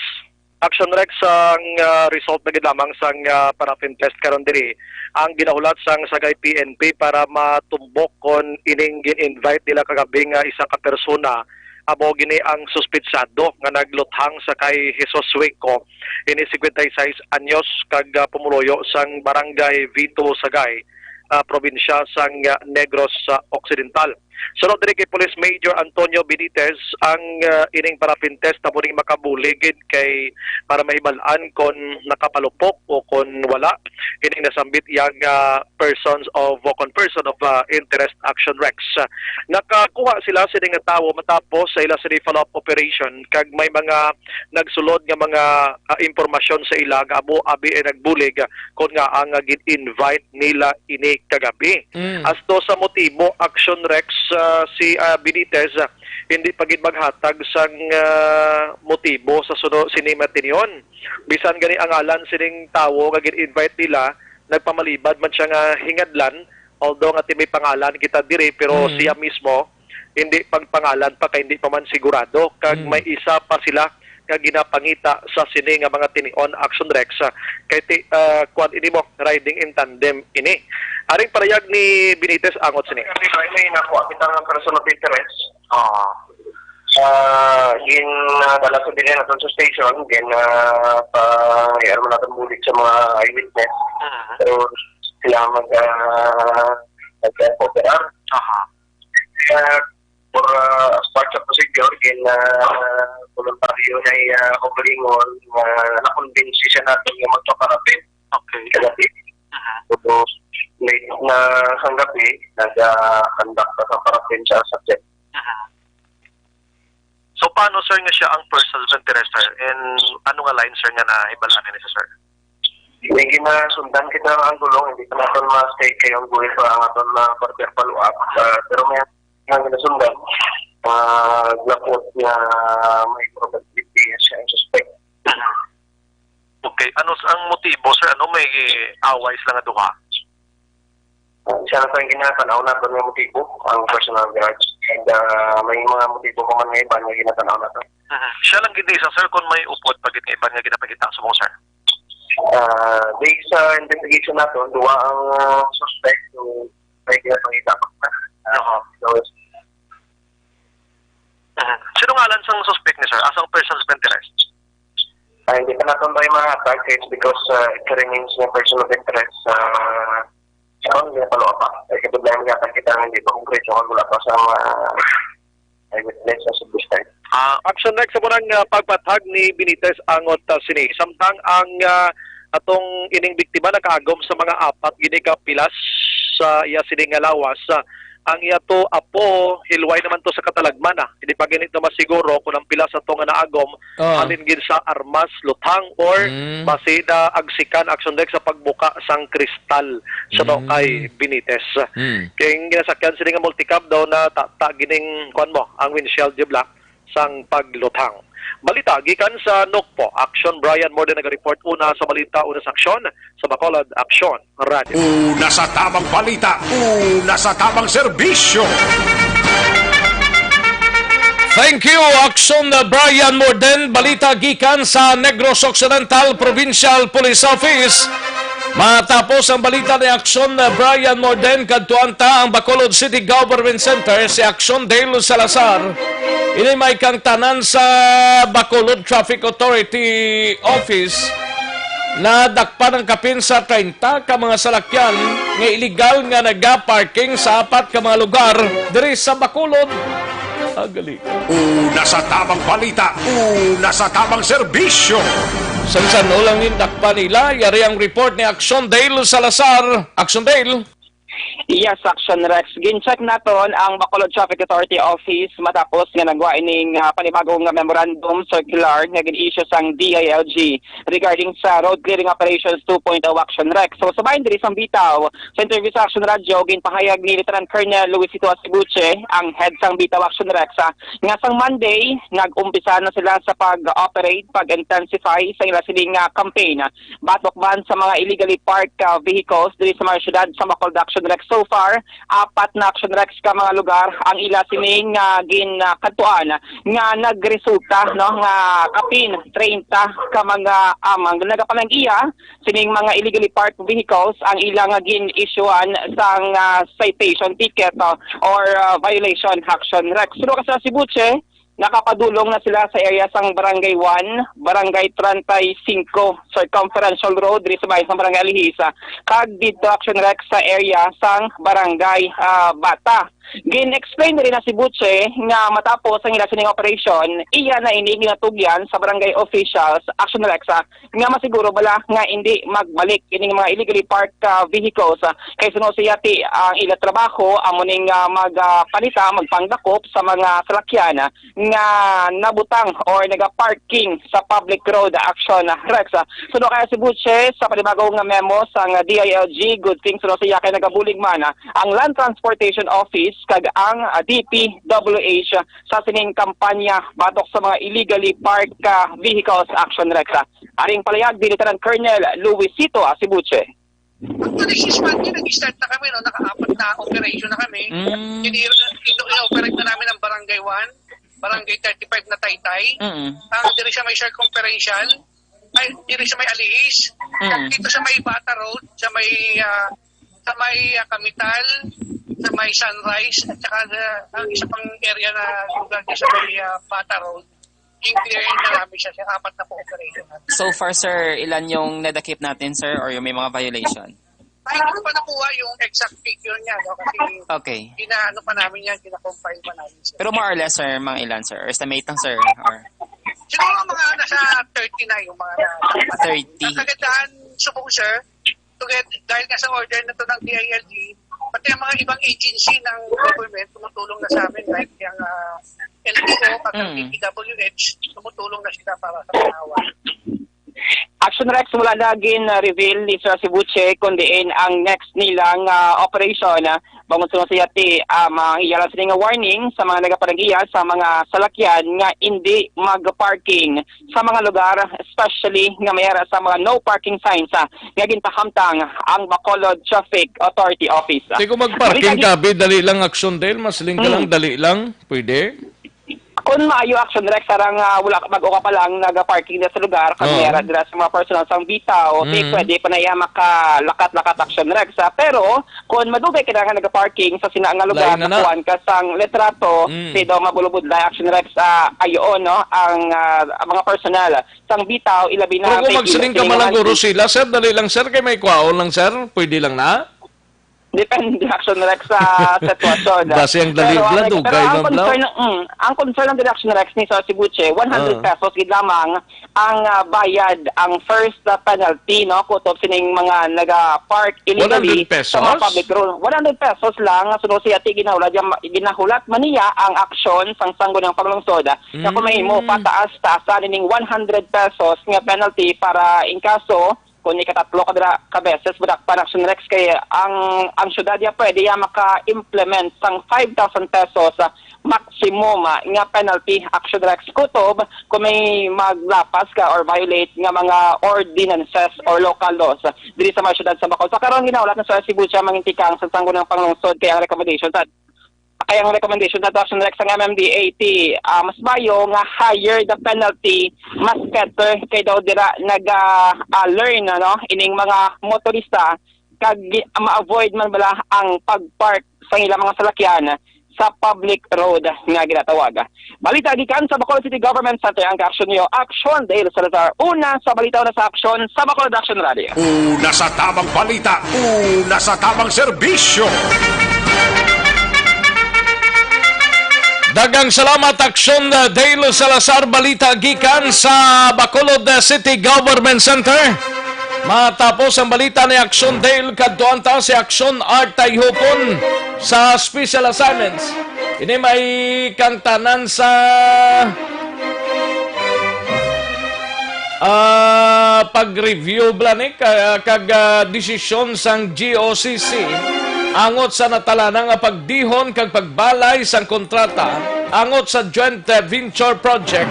Action Rex, ang, ah, result na gid lamang sang, ah, paraffin test karon diri ang ginahulat sang Sagay P N P para matumbok kon ining gin-invite nila kagabi nga isa ka persona amo gini ang suspetsado nga nagluthang sa kay Jesus Sueco, ini cincuenta y seis anyos kag, ah, pumuluyo sang Barangay Vito Sagay, ah, probinsya sang, ah, Negros, ah, Occidental. Sunod diri kay Police Major Antonio Benitez, ang, ah, ining paraffin test amo ning makabulig gid kay para mahibal-an kon nakapalupok o kon wala ining nasambit iya nga persons of, o kon person of, ah, interest, Action Rex. Nakakuha sila sini nga tawo matapos sa ila sini follow-up operation kag may mga nagsulod nga mga, ah, impormasyon sa ila nga amo abi ay nagbulig, ah, kon nga ang, ah, gin-invite nila ini kagabi. Mm. As to sa motibo, Action Rex, ah, si, ah, Benitez, ah, hindi pa gid maghatag sang, ah, motibo sa suno sini matinyon. Bisan gani ang ngalan sining tawo nga gin-invite nila, nagpamalibad man siya nga hingadlan, although nga ti may pangalan kita diri, pero Mm. siya mismo hindi pagpangalan pa kay hindi pa man sigurado. Kag Mm. may isa pa sila nga ginapangita sa sini nga mga tinion, Action Rex, ah, kay ti-, ah, kuwan ini mo, riding in tandem ini. Aring parayag ni Benitez angot sini. Kasi may nakuha kita nga person of interest. Ah. Ah, gin, ah, dala sa bilin natin sa station, gin, ah, pa, ano man natin bulig sa mga eyewitness. Ah. Pero sila mag, ah, mag-cooperate. Aha. Ah, for, ah, as part of procedure, gin, ah, voluntaryo na iya kaugalingon nga nakumbinsi siya natin nga magpaparapin. Okay. Kagabi. Aha. Tapos, late na sang gabi, nag-, ah, conduct pa sa parapin sa subject. Aha. So, paano, sir, nga siya ang person of interest, sir? And ano nga line, sir, nga nahibal-an ni siya, sir? May ginasundan kita ang gulong, hindi pa natin ma-state kay ang guhi pa ang aton na further follow-up. Ah, pero may ang ginasundan, ah, lapot nga may probability siya ang suspect. Okay, ano s-, ang motibo, sir? Ano, may away sila nga duha? Ah, siya na sa ginatanaw naton nga motibo, ang personal grudge. And, ah, may mga motibo pa man nga iban nga ginatanaw naton. Mhm. Siya lang gid isa, sir, kung may upod pa gid nga iban nga ginapangita subong, sir? Ah, based sa investigation naton, duha ang, ah, suspect, so may ginapangita pa. Aha. So, Mhm. Sino ngalan sang suspect ni, sir? Asang persons of interest? Ah, hindi pa naton tayo mahatag, it's because, ah, it remains nga person of interest. Ah, sa akong ginapalo pa. Ay, kabudlayan nga kita nga hindi pa konkreto kung wala pa sa mga eyewitness as of this time. Ah, Action Rex, sa munang, ah, pagpatag ni Benitez angot, ah, sini. Samtang ang, ah, atong ining biktima nakaagom sa mga apat gini ka pilas sa iya sini nga lawas. Ah, ang iya to apo, hilway naman to sa katalagman, ah. Hindi pa gani to masiguro kung ang pilas ato nga naagom Ah. halin gid sa armas, luthang, or Mm. basi na agsikan, Action Rex, sa pagbuka sang kristal sa Mm. kay Benitez. Mm. Kay ang ginasakyan sini nga multicab daw na ta, ta gining, kuwan mo, ang windshield, di ba? sang pagluthang. Balita gikan sa Nokpo. Action Brian Morden naga-report. Una sa balita, una sa aksyon, sa Bacolod Aksyon Radio. Una sa tamang balita, una sa tamang serbisyo. Thank you, Action Brian Morden. Balita gikan sa Negros Occidental Provincial Police Office. Matapos ang balita ni Action Brian Morden, kadtuan ta ang Bacolod City Government Center, si Action Dale Salazar. Ini may kangtanan sa Bacolod Traffic Authority Office. Nadakpan ang kapin sa treinta ka mga salakyan nga iligal nga nagaparking sa apat ka mga lugar diri sa Bacolod. Agali. Una sa tamang balita, una sa tamang serbisyo. San San ulang nindakpan nila, yari ang report ni Action Dale Salazar. Action Dale. Yes, Action Rex. Gin-check naton ang Bacolod Traffic Authority Office matapos nga nagwa ining, ah, panibagong memorandum circular nga gin-issue sang D I L G regarding sa road clearing operations two point oh, Action Rex. So, sa bahin diri sa Bitaw, sa interview sa Action Radio, ginpahayag ni Lieutenant Colonel Luisito Asibuche, ang head sang Bitaw Action Rex, ah, nga sang Monday, nag-umpisa na sila sa pag-operate, pag-intensify sa ila sining, ah, campaign, ah, batok man sa mga illegally parked, ah, vehicles diri sa mga syudad sa Bacolod Action Rex. So far, apat na Action Rex ka mga lugar ang ila sining, ah, gin, ah, kadtuan nga nagresulta, no, nga kapin treinta ka mga, um, ang nagapalanggiya sining mga illegally parked vehicles ang ila nga gin-issuean sang, ah, citation ticket, ah, or, ah, violation Action Rex. Pero kasi si Buche, nakapadulong na sila sa area sang Barangay one, Barangay treinta y cinco, Circumferential Road, diri sa bahin sang Barangay Alihis, ah, kag dito Action Rex sa area sang Barangay, ah, Bata. Gin-explain diri na si Buche nga matapos ang ila sining operation, iya na ini ginatugyan sa barangay officials, Action Rex, ah, nga masiguro bala nga hindi magbalik ining mga illegally parked, ah, vehicles, ah, kay suno siya ti ang ila trabaho amo ning, ah, mag, ah, palita, magpangdakop sa mga salakyan, ah, nga nabutang or nagaparking sa public road, Action Rex. Suno kaya si Buche sa panibago nga memo sang D I L G, good thing suno siya kay nagabulig man, ah, ang Land Transportation Office kag ang, ah, D P W H sa sining kampanya batok sa mga illegally parked, ah, vehicles, Action Rex. Aring palayag ni Lieutenant Colonel Luisito Asibuche. Actually, since Monday, nag-start na kami, no? Nakaapat na operation na kami. Mm. Ini-, ito, ino-operate na namin ang Barangay one, Barangay thirty-five na Taytay. Mm. Ang diri sa may circumferential, ay, diri sa may Alihis. Mm. Dito sa may Bata Road, sa may, ah, sa may, ah, Kamital, sa may Sunrise, at saka sa, ang isa pang area na lugar dito sa may, ah, Bata Road. Yung clearing na namin siya, siya apat na po operation natin. So far, sir, ilan yung nadakip natin, sir, or yung may mga violation? Ay, hindi pa nakuha yung exact figure niya, no? Kasi Okay. Inaano pa namin yan, kinakompile pa namin siya. Pero more or less, sir, mga ilan, sir? Estimate lang, sir? Or Siguro mga nasa thirty na yung mga na- Thirty. Ang kagandahan, subong, sir, together, dahil nga sa order na to ng D I L G, pati ang mga ibang agency ng government tumutulong na sa amin, like yung, ah, L T O, pati ang Mm. D P W H, tumutulong na sila para sa pangawa. Action Rex, wala na gin-reveal ni Sir Sibuche kung diin ang next nilang, ah, operation, ah, bangon suno siya ti, ah, mga iyala sini nga warning sa mga nagapanag-iya sa mga salakyan nga indi mag-parking sa mga lugar, especially nga may ara sa mga no parking signs, ah, nga ginpahamtang ang Bacolod Traffic Authority Office. Di ko magparking Balik ka, bi, dali lang, Action Dale, mas ling ka lang, Mm. dali lang, pwede? Kung maayo, Action Rex, sarang, ah, wala ka, bago ka pa lang nag-parking na sa lugar, kag Oo. may ara dira sa mga personal sang bitaw, di Mm. pwede pa na iya makalakat-lakat, Action Rex, ah. Pero kung madugay ka na nga nag-parking sa sina nga lugar, Lain na na. nakuhaan ka sang litrato, Mm. di daw mabulubudlay, Action Rex, ah, ayoon, no, ang, ah, ang mga personal sang bitaw, ilabi na Pero kung may magsiling ka man lang, tingahan. Guro sila, sir, dali lang, sir, kay may kwaon lang, sir, pwede lang na? Depende, Action Rex, sa sitwasyon. Basi ang dali Pero ang lang, nag-, dugay pero ang lang, concern, lang. mm, ang concern ng Action Rex ni Sir Sibuche, one hundred Ah. pesos gid lamang ang, ah, bayad, ang first, ah, penalty, no, kutob sining mga naga-park illegally One hundred pesos? sa mga public road. One hundred pesos lang, suno siya ti ginahulat, ginahulat man niya ang aksyon sang Sangguniang Panglungsod, ah, nga kung mahimo, Mm. pataas-taasan ining one hundred pesos nga penalty para in kaso kung ikatatlo ka dira ka beses, madakpan, Action Rex, kay ang, ang syudad niya pwede ya maka-implement sang five thousand pesos, ah, maximum, ah, nga penalty, Action Rex, kutob kung may maglapas ka or violate nga mga ordinances or local laws diri sa mga syudad sa Bacolod. Sa karon, ginahulat na sa Cebu siya mangintikang sa Sangguniang Panglungsod, kay ang recommendation sa kay ang recommendation sa Action Rex sang M M D A T, ah, mas mayo nga higher the penalty, mas better, kay daw dira naga, ah, learn, ano, ining mga motorista, kag gi-, ma-avoid man bala ang pag-park sa ilang mga salakyan sa public road nga ginatawag. Balita gikan sa Bacolod City Government Center, ang kaaksyon niyo, Action Dale Salazar, una sa balita, una sa aksyon, sa Bacolod Action Radio. Una sa tamang balita, una sa tamang serbisyo. Daghang salamat, Aksyon, uh, Dale Salazar. Balita gikan sa Bacolod, uh, City Government Center. Matapos ang balita ni Aksyon Dale, kadtuan ta si Aksyon Art Tayhupon sa special assignments. Ini may kangtanan sa ah, pag-review bala ni ka-, kag, ah, desisyon sang G O C C angot sa natalana nga pagdihon kag pagbalay sang kontrata angot sa joint, ah, venture project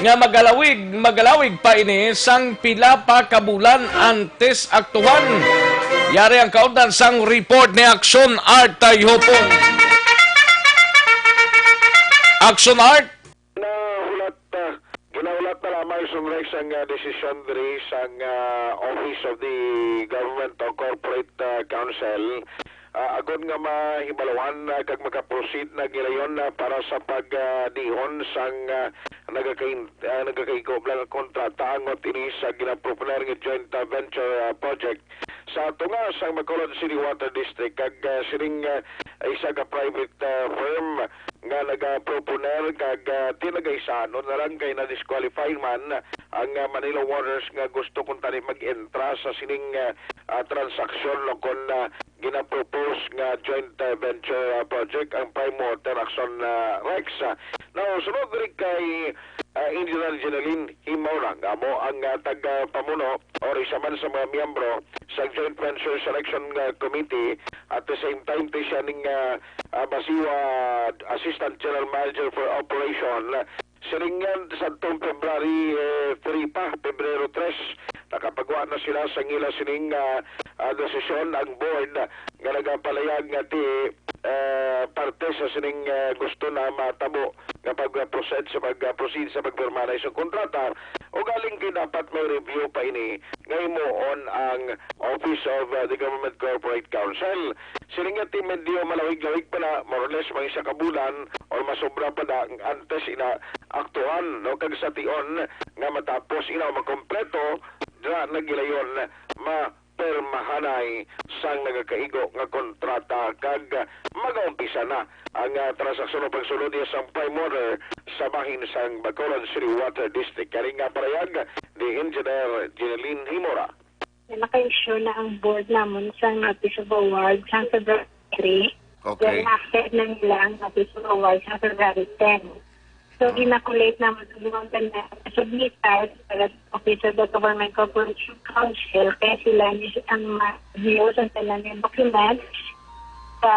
nga magalawig, magalawig pa ini sang pila pa ka bulan antes aktuhan. Yari ang kaundan sang report ni Aksyon Art Tayhupon. Aksyon Art. Nahulat, ah, ginahulat na lamang, Sir Rex, ang, ah, desisyon diri sang, ah, Office of the Government o Corporate, ah, Council, ah, agod nga mahibaluhan, ah, kag makaproceed na gilayon, ah, para sa pagdihon sang, ah, nagakain-, ah, nagakaigo nga kontrata angot ini sa ginaproponer nga joint, ah, venture, ah, project sa tunga sang Bacolod City Water District kag, ah, sining, ah, isa ka private, ah, firm nga nagaproponer kag, ah, tinagaisanon na lang kay na-disqualify man ang, ah, Manila Waters nga gusto kuntani mag-entra sa sining, ah, ah, transaksyon, no, kon, ah, ginapropose nga joint, ah, venture, ah, project ang Prime Water, Aksyon, ah, Rex. Ah, now, sunod diri kay, ah, Engineer Jeneline Himora, nga amo ang, ah, tagapamuno or isa man sa mga miyembro sa Joint Venture Selection, ah, Committee. At the same time, ti siya ning, ah, ah, Basiwa Assistant General Manager for Operation. Silingan sa tong February, eh, three pa, Pebrero tres, nakapagwa na sila sa ngila sining, ah, ah, desisyon ang board nga nagapalayag nga ti, eh, parte sa sining, ah, gusto na matabo nga pag-proceed sa pag-proceed sa pagpirma na isang kontrata. Ugaling kay dapat may review pa ini nga himuon ang Office of, uh, the Government Corporate Council. Sini nga ti medyo malawig-lawig pa na, more or less, mga isa ka bulan or masobra pa na antes ina aktuhan, no, kag sa tion nga matapos ina o makompleto, dira na gilayon ma permahanay sang nagakaigo nga kontrata kag magaumpisa na ang, ah, transaksyon o pagsulod niya sang Prime Water sa bahin sang Bacolod City Water District. Kani nga parayag ni Engineer Jeneline Himora. Naka-issue na ang board namon sa notice of award sa February three. Okay. Then, accept na nila ang notice of award sa February ten. So, ginakulate naman sa mga ganyan. Submit tayo sa Office of the Government Corporation Council, kaya sila ni ang ma-view sa tanan ng documents sa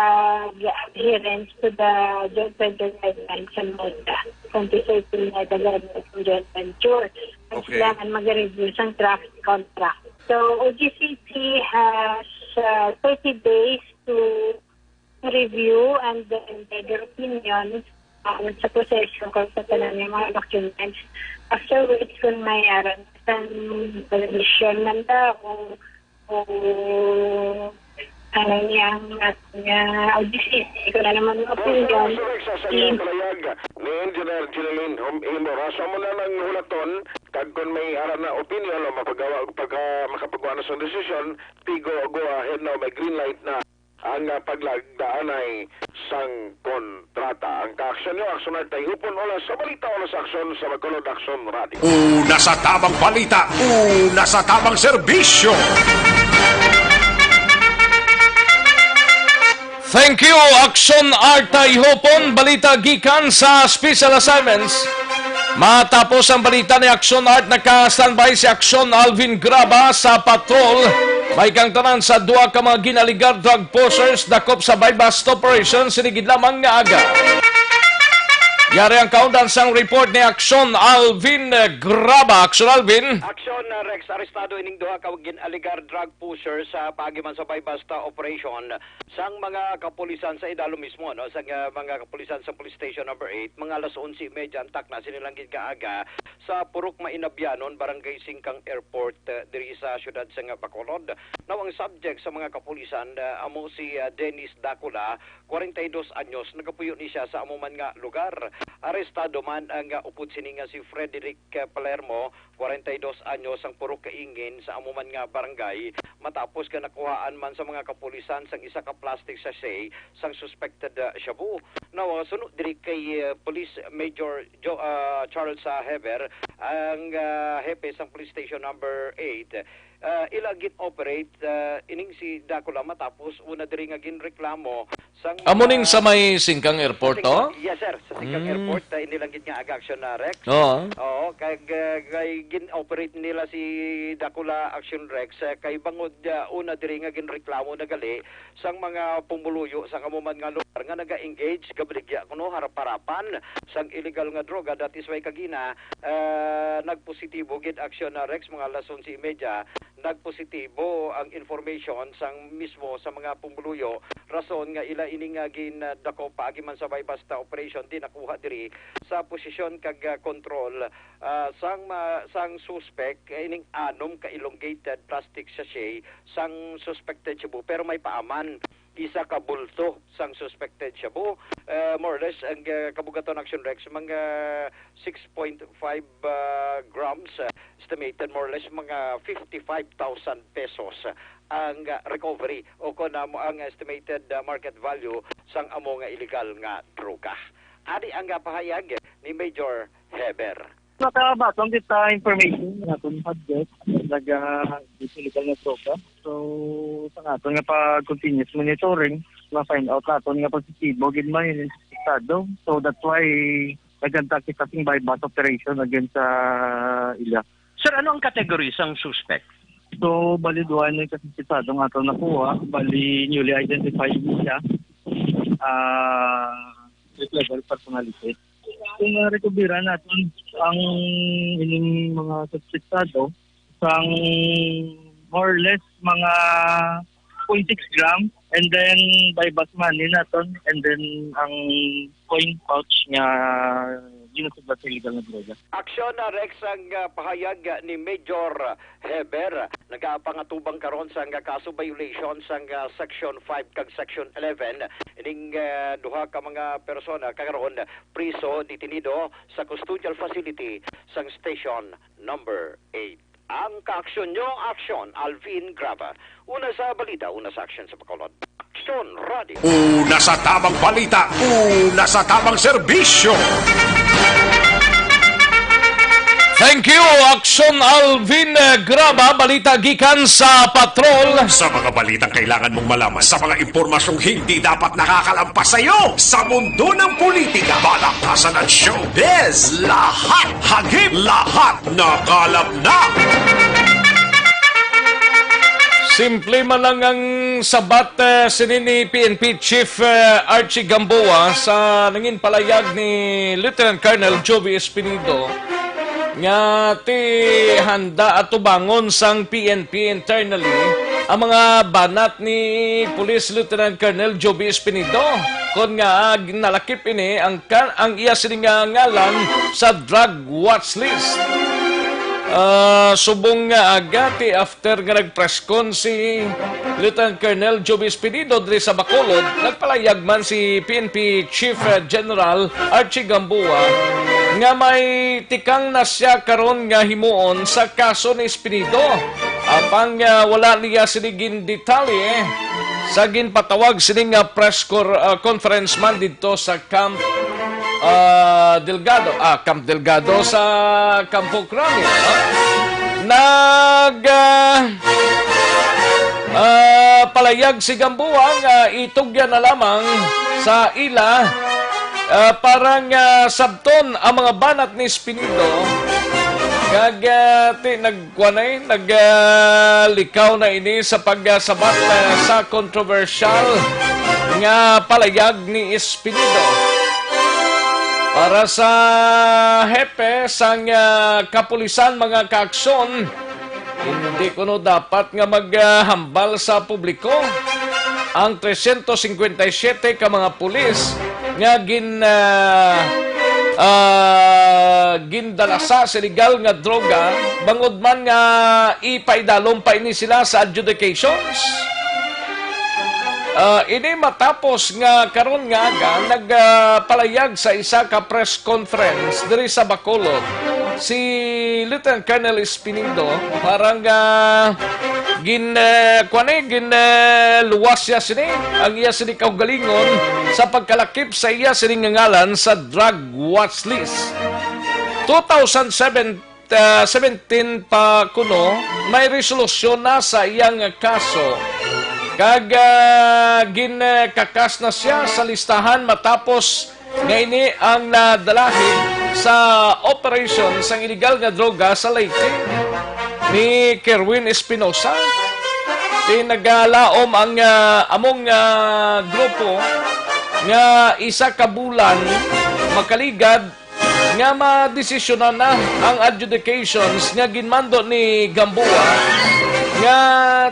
adherence to the joint venture guidelines sa MEDA, twenty thirteen MEDA guidelines ng joint venture. Ang Okay. Sila ang mag-review sa draft contract. So, O G C P has, uh, thirty days to review and then their opinion, um, sa proseso kung sa tanan nga mga documents. After which, kung may aron sa revision man ta o, o ano niya ang, nga O G C P, kung ano man ang opinion, Sa, sa, sa, sa i- palayag ni Engineer Jeneline Him-, Himora, sa mo na lang hulaton, kag kung may ara na opinion o mapagawa, pagka, makapagawa na sa desisyon, tigo, go ahead na, may green light na ang, ah, paglagdaanay sang kontrata. Ang kaaksyon nyo, Aksyon Art Tayhupon, oras sa balita, oras sa aksyon sa Bacolod Aksyon Radio. Una sa tabang balita, una sa tabang serbisyo. Thank you, Aksyon Art Tayhupon. Balita gikan sa Special Assignments. Matapos ang balita ni Aksyon Art, naka-standby si Aksyon Alvin Graba sa patrol. May kang tanan sa duha ka mga ginaligar drug pushers dakop sa buy-bust operation sinigid lamang nga aga. Yari ang kaundan sang report ni Aksyon Alvin Graba. Aksyon Alvin. Aksyon, uh, Rex, arestado ining duha ka ginaligar drug pushers sa paagi man sa buy-bust, uh, operation sang mga kapulisan sa Idalo mismo, no? Sa, uh, mga kapulisan sa Police Station Number Eight, mga alas onse y media ang takna sini lang gid kaaga sa Purok Mainabianon, Barangay Singkang Airport, uh, diri sa siyudad sa nga Bacolod. Now, ang subject sa mga kapulisan, uh, amo si, uh, Dennis Dacula, kwarenta y dos anyos, nagapuyo ni siya sa amo man nga lugar. Arestado man ang, ah, upod sini nga si Frederick, ah, Palermo, kwarenta y dos anyos, ang purok kaingin sa amo man nga barangay, matapos nga nakuhaan man sa mga kapulisan sang isa ka plastic sachet sang suspected, ah, shabu. Now, ah, suno diri kay, ah, Police Major Jo-, ah, Charles, ah, Heber, ang, ah, hepe sang Police Station Number eight, ah, ila gin-operate, ah, ining si Dakula matapos una diri nga ginreklamo sang Amo ning mga sa may Singkang Airport, Sa Singkang, to? Yes, sir. Sa Singkang Mm. Airport, ah, inilang gid nga aga action na Rex. Oo. Oo, kag, ah, kay gin-operate nila si Dakula Action Rex, ah, kay bangod, ah, una diri nga ginreklamo na gali sang mga pumuluyo sa amo man nga lugar nga naga-engage, gabaligya kuno harap-harapan sang illegal nga droga. That is why kagina, ah, nagpositibo gid action na Rex, mga alas onse y media, nagpositibo ang information sang mismo sa mga pumuluyo, rason nga ila ini nga gindakop paagi man sa buy-bust operation di nakuha diri sa posisyon kag, ah, kontrol, ah, sang ma-, sang suspek, eh, ining anom ka elongated plastic sachet sang suspected shabu, pero may paaman isa ka bulto sang suspected shabu. Eh, more or less, ang, ah, kabugaton action Rex, mga six point five, ah, grams, ah, estimated more or less mga fifty-five thousand pesos, ah, ang, ah, recovery o kon amo ang estimated, ah, market value sang amo nga illegal nga droga. Adi ang, ah, pahayag ni Major Heber. Nakabaton kita information nga aton subject naga illegal nga droga. So, sa aton nga pag-continuous monitoring, ma-find out naton nga positibo gid man yung estado. So, that's why naganta kita sing buy-bust operation against sa ila. Sir, ano ang category sang suspect? So, bali, duha na yung kasisitado nga ato nakuha. Bali, newly identified siya. Ah, street level personality. Kung narecoveran naton ang ining mga suspectado, sang more or less mga point six gram, and then buy-bust money naton, and then ang coin pouch nga ginasugbat sa illegal nga droga. Aksyon na Rex ang, ah, pahayag ni Major Heber. Nagapangatubang karon sang kaso violation sang, ah, Section five kag Section eleven. Ining, ah, duha ka mga persona karon priso, detenido sa custodial facility sang Station Number eight. Ang kaaksyon nyo, aksyon, Alvin Graba. Una sa balita, una sa aksyon sa Bacolod. Aksyon Radio. Una sa tamang balita, una sa tamang serbisyo. Thank you, Aksyon Alvin, eh, Graba. Balita gikan sa patrol. Sa mga balitang kailangan mong malaman, sa mga impormasyong hindi dapat nakakalampas sa iyo, sa mundo ng politika, balaktasan at showbiz, lahat hagip, lahat nakalap na. Simple man lang ang sabat, eh, sini ni P N P Chief, eh, Archie Gamboa sa nangin palayag ni Lieutenant Colonel Jovi Espinido nga ti handa atubangon sang P N P internally ang mga banat ni Police Lieutenant Colonel Jovi Espinido, kon nga ag-, nalakip ini ang kan-, ang iya sini nga ngalan sa drug watch list. Ah, subong nga aga, ti after nga nag-press con si Lieutenant Colonel Jovi Espinido diri sa Bacolod, nagpalayag man si P N P Chief General Archie Gamboa nga may tikang na siya karon nga himuon sa kaso ni Espinido. Apang, ah, wala niya sini gindetalye sa ginpatawag sini nga press cor-, ah, conference man didto sa Camp, ah, Delgado, ah, Camp Delgado, sa Campo Crame, no? Nag, ah, ah, palayag si Gamboa nga itugyan na lamang sa ila, ah, para nga sabton ang mga banat ni Espinido. Kag, ah, ti-, nag-, kuan ay, nag, ah, likaw na ini sa pagsabat, ah, sa kontrobersyal nga palayag ni Espinido. Para sa hepe sang, ah, kapulisan, mga kaaksyon, hindi kuno dapat nga maghambal sa publiko ang trescientos cincuenta y siete ka mga pulis nga gin-, ah, ah, gindalasa sa illegal nga droga, bangod man nga ipaidalom pa ini sila sa adjudications. Ah, ini matapos nga karon nga aga nagpalayag sa isa ka press conference diri sa Bacolod si Lieutenant Colonel Espinido, para nga gin, ah, kuwan, eh, gin, ah, luwas siya sini ang iya sini kaugalingon sa pagkalakip sa iya sini nga ngalan sa drug watch list. Two thousand seven, ah, seventeen pa kuno, may resolusyon na sa iyang kaso. Kag, ah, ginkakas na siya sa listahan matapos nga ini ang nadalahi sa operasyon sang iligal nga droga sa Leyte ni Kerwin Espinosa. Di nagalaom ang, ah, among, ah, grupo nga isa ka bulan makaligad nga madesisyonan na ang adjudications nga ginmando ni Gamboa nga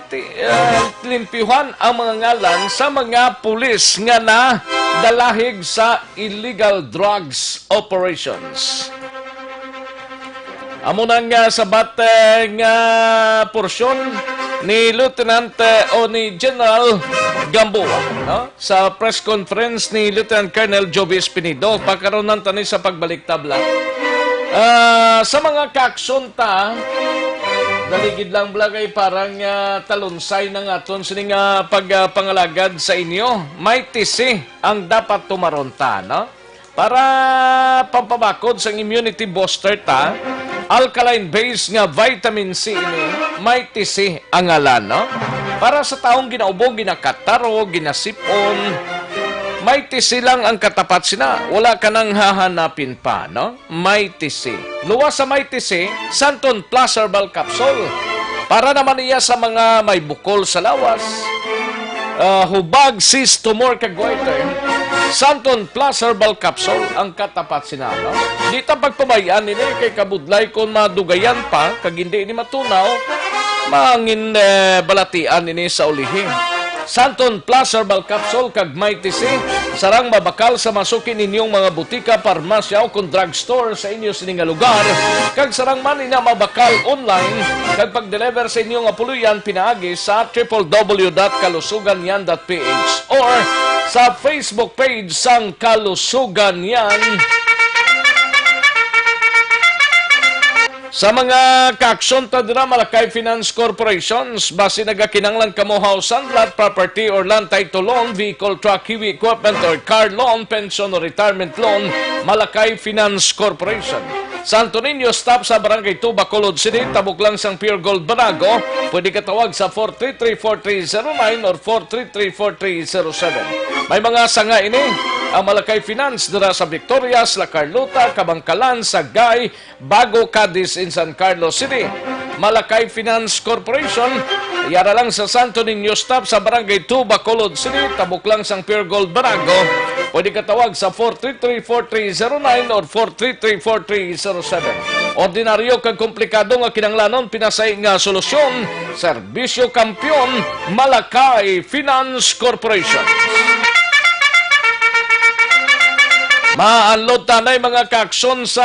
ti-, ah, limpyuhan ang mga ngalan sa mga pulis nga nadalahig sa illegal drugs operations. Amo na nga sabat, eh, nga porsyon ni Lieutenant, eh, o ni General Gamboa, no? Sa press conference ni Lieutenant Colonel Joby Espinido, pakaronan tani sa pagbalik tabla. Ah, sa mga kaaksyon ta, daligid lang bala kay parang, ah, talunsay na nga aton sini nga pagpangalagad sa inyo. May tisi ang dapat tumaron ta, no? Para pampabakod sang immunity booster ta, alkaline base nga vitamin C ini, may tisi ang ngalan, no? Para sa taong ginaubog, ginakataro, ginasipon, may tisi lang ang katapat sina. Wala ka nang hahanapin pa, no? May tisi. Luwas sa may tisi, Santon Plus Herbal Capsule. Para naman iya sa mga may bukol sa lawas, ah, hubag, cyst, tumor, kag goiter, Santon Plus Herbal Capsule ang katapat sina, no? Di ta pagpabay-an ini kay kabudlay kon madugayan pa kag hindi ini matunaw, mangin, eh, balatian ini sa ulihi. Santon Plus Herbal Capsule kag Mighty C, sarang mabakal sa masuki ninyong mga butika, parmasya, o kon drugstore sa inyo sini nga lugar, kag sarang man ina mabakal online kag pag-deliver sa inyo nga puloy-an pinaagi sa triple W dot kalusugan yan dot P H or sa Facebook page sang Kalusugan Yan. Sa mga kaaksyon ta dira, Malakay Finance Corporations, basi nagakinanglan kamo house and lot, property or land title loan, vehicle, truck, heavy equipment or car loan, pension or retirement loan, Malakay Finance Corporation. Santo Niño, stop sa Barangay two, Bacolod City, tabok lang sang Pure Gold Banago. Pwede ka tawag sa four three three four three zero nine or four three three four three zero seven. May mga sanga ini ang Malakay Finance dira sa Victorias, La Carlota, Kabankalan, Sagay, Bago, Cadiz, in San Carlos City. Malakay Finance Corporation, yara lang sa Santo Niño, stop sa Barangay two, Bacolod City, tabok lang sang Pure Gold Banago. Pwede ka tawag sa four three three four three zero nine or four three three four three zero seven. Ordinaryo kag komplikado nga kinahanglanon, pinasahi nga solusyon, Serbisyo Kampiyon, Malakay Finance Corporation. Maanlod tanay mga kaaksyon sa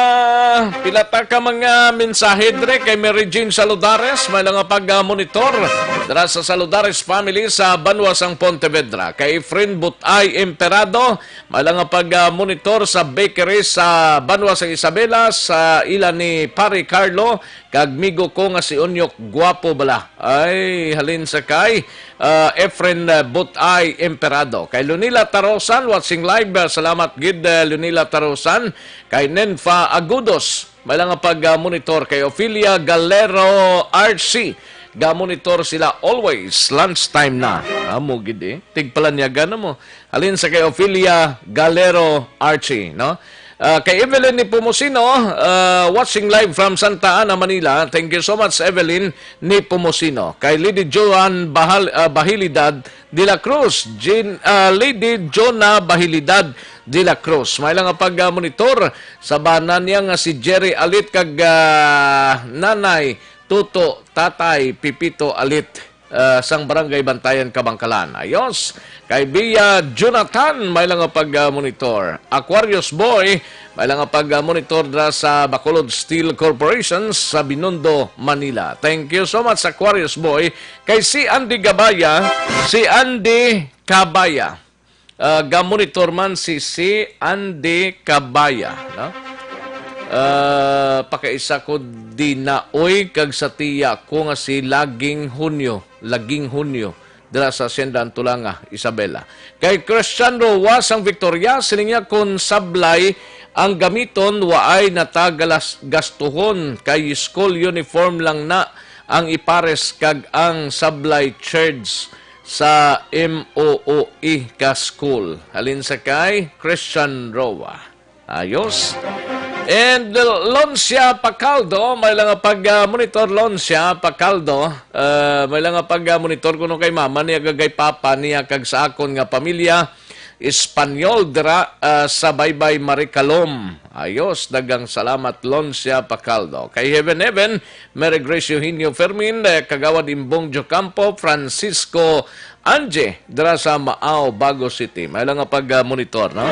pila ta ka mga mensahe dre kay Mary Jane Saludares, may nga pag-monitor dira sa Saludares family sa banwa sang Pontevedra. Kay Efren Butay Emperado, may nga pag-monitor sa bakery sa banwa sang Isabela, sa ila ni Pare Carlo, kag migo ko nga si Onyok Guapo bala. Ay, halin sa kay, ah, Efren, ah, Butay Emperado. Kay Lunila Tarosan, watching live. Ah, salamat gid, ah, Lunila Tarosan. Kay Nenfa Agudos, may nga pag, ah, monitor. Kay Ophelia Galero Archie, ga-monitor sila always. Lunch time na. Amo gid eh. Tigpalanyagan na mo. Halin sa kay Ophelia Galero Archie, no? Ah, kay Evelyn Nepomuceno, ah, watching live from Santa Ana, Manila. Thank you so much, Evelyn Nepomuceno. Kay Lady Joan Bahal-, ah, Bahilidad de la Cruz, Jean, ah, Lady Jonah Bahilidad de la Cruz. May nga pag, ah, monitor sa bana niya nga si Jerry Alit kag, ah, Nanay Tuto, Tatay Pipito Alit. ah, sang Barangay Bantayan, Kabankalan. Ayos. Kay Bia Jonathan, may lang nga pag-monitor. Aquarius Boy, may lang nga pag-monitor dira sa Bacolod Steel Corporation sa Binondo, Manila. Thank you so much, Aquarius Boy. Kay si Andy Gabaya, si Andy Kabaya. Ah, ga-monitor man si, si Andy Kabaya, no? Ah, pakaisa ko dinaoy kag sa tiya ko nga si Laging Hunyo, Laging Hunyo, dira sa Hacienda Antulanga, Isabela. Kay Christian Roa sang Victoria, siling niya, "Kon sablay ang gamiton, waay natagalas gastuhon, kay school uniform lang na ang ipares kag ang sablay charge sa M O O E ka school." Halin sa kay Christian Roa. Ayos. And Loncia Pacaldo, may lang nga pag-monitor, Loncia Pacaldo. Ah, may lang nga pag-monitor kuno kay mama niya, kag kay papa niya, kag sa akon nga pamilya Espanyol dira, ah, sa Baybay Maricalom. Ayos, daghang salamat, Loncia Pacaldo. Kay Heaven Heaven, Mary Grace Eugenio Fermin, eh, Kagawad Imbong Jocampo, Francisco Anje, dira sa Maao, Bago City. May lang nga pag-monitor, no?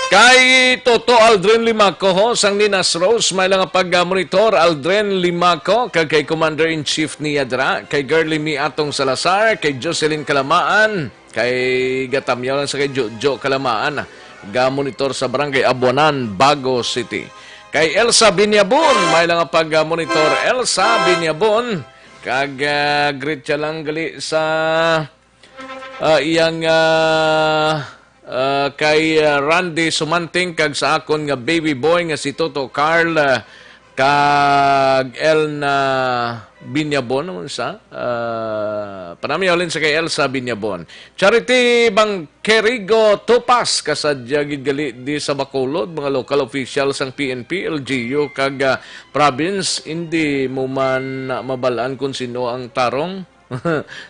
Kay Toto Aldrin Limaco, ho, sang Ninas Rose, may lang nga pag-monitor, Aldrin Limaco, kag kay Commander-in-Chief niya dira, kay Girlie Mi Atong Salazar, kay Jocelyn Kalamaan, kay gatamyaw lang sa kay Jojo Kalamaan, ga-monitor sa Barangay Abuanan, Bago City. Kay Elsa Binyabon, may lang nga pag-monitor, Elsa Binyabon, kag, ah, greet siya lang gali sa, ah, iyang, ah, ah, kay, ah, Randy Sumanting, kag sa akon nga baby boy nga si Toto Carl, ah, kag Elna Binyabon, naman sa, ah, panamyaw lang sa kay Elsa Binyabon. Charity Bangkerigo Tupas, kasadya gid gali di sa Bacolod, mga local officials sang P N P, L G U, kag, ah, province, hindi mo man na mabalaan kung sino ang tarong.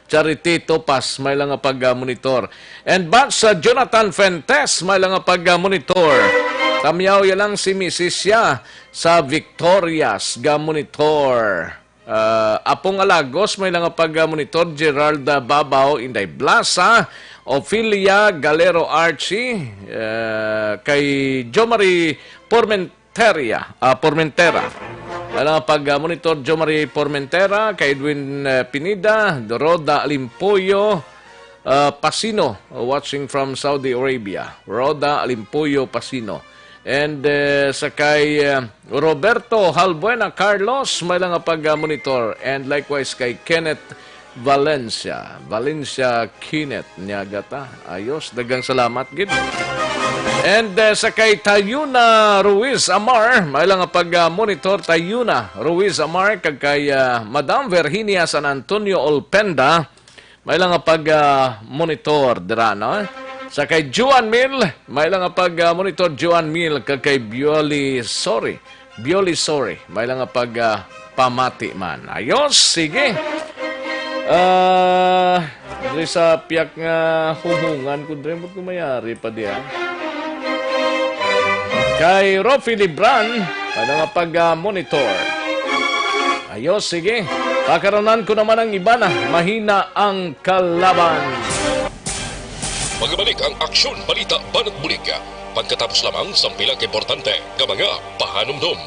Charity Topas, may lang nga pag-monitor. And Batch sa Jonathan Fuentes, may lang nga pag-monitor. Tamyaw ya lang si misis siya sa Victorias, ga-monitor. Ah, Apong Alagos, may lang nga pag-monitor. Geralda Babao, Inday Blasa, Ophelia Galero Archie, ah, kay Jomari Pormen-, Teria, ah, Pormentera. Ala, pag, ah, monitor, Jomari Pormentera, kay Edwin, eh, Pineda, Roda Alimpuyo, ah, Pasino, watching from Saudi Arabia. Roda Alimpuyo Pasino. And, eh, sa kay, eh, Roberto Halbuena Carlos, may lang nga pag, ah, monitor. And likewise kay Kenneth Valencia. Valencia Kenneth, niya gata. Ayos, daghang salamat gid. And, eh, sa kay Tayuna Ruiz Amar, may lang nga pag, ah, monitor, Tayuna Ruiz Amar, kag kay, ah, Madam Virginia San Antonio Olpenda, may lang nga pag, ah, monitor dira, no? Sa kay Juan Mil, may lang nga pag, ah, monitor, Juan Mil, kag kay Bioli, sorry. Bioli, sorry. May lang nga pag, ah, pamati man. Ayos, sige. Ah, diri sa piyak nga humungan ko, diri mo ko mayari pa diyan. Kay Rofi Libran, may lang nga pag, ah, monitor. Ayos, sige. Pakaronan ko naman ang iba na. Mahina ang kalaban. Magabalik ang Aksyon Balita Banat Bulig. Pagkatapos lamang sang pila ka importante nga mga pahanumdom.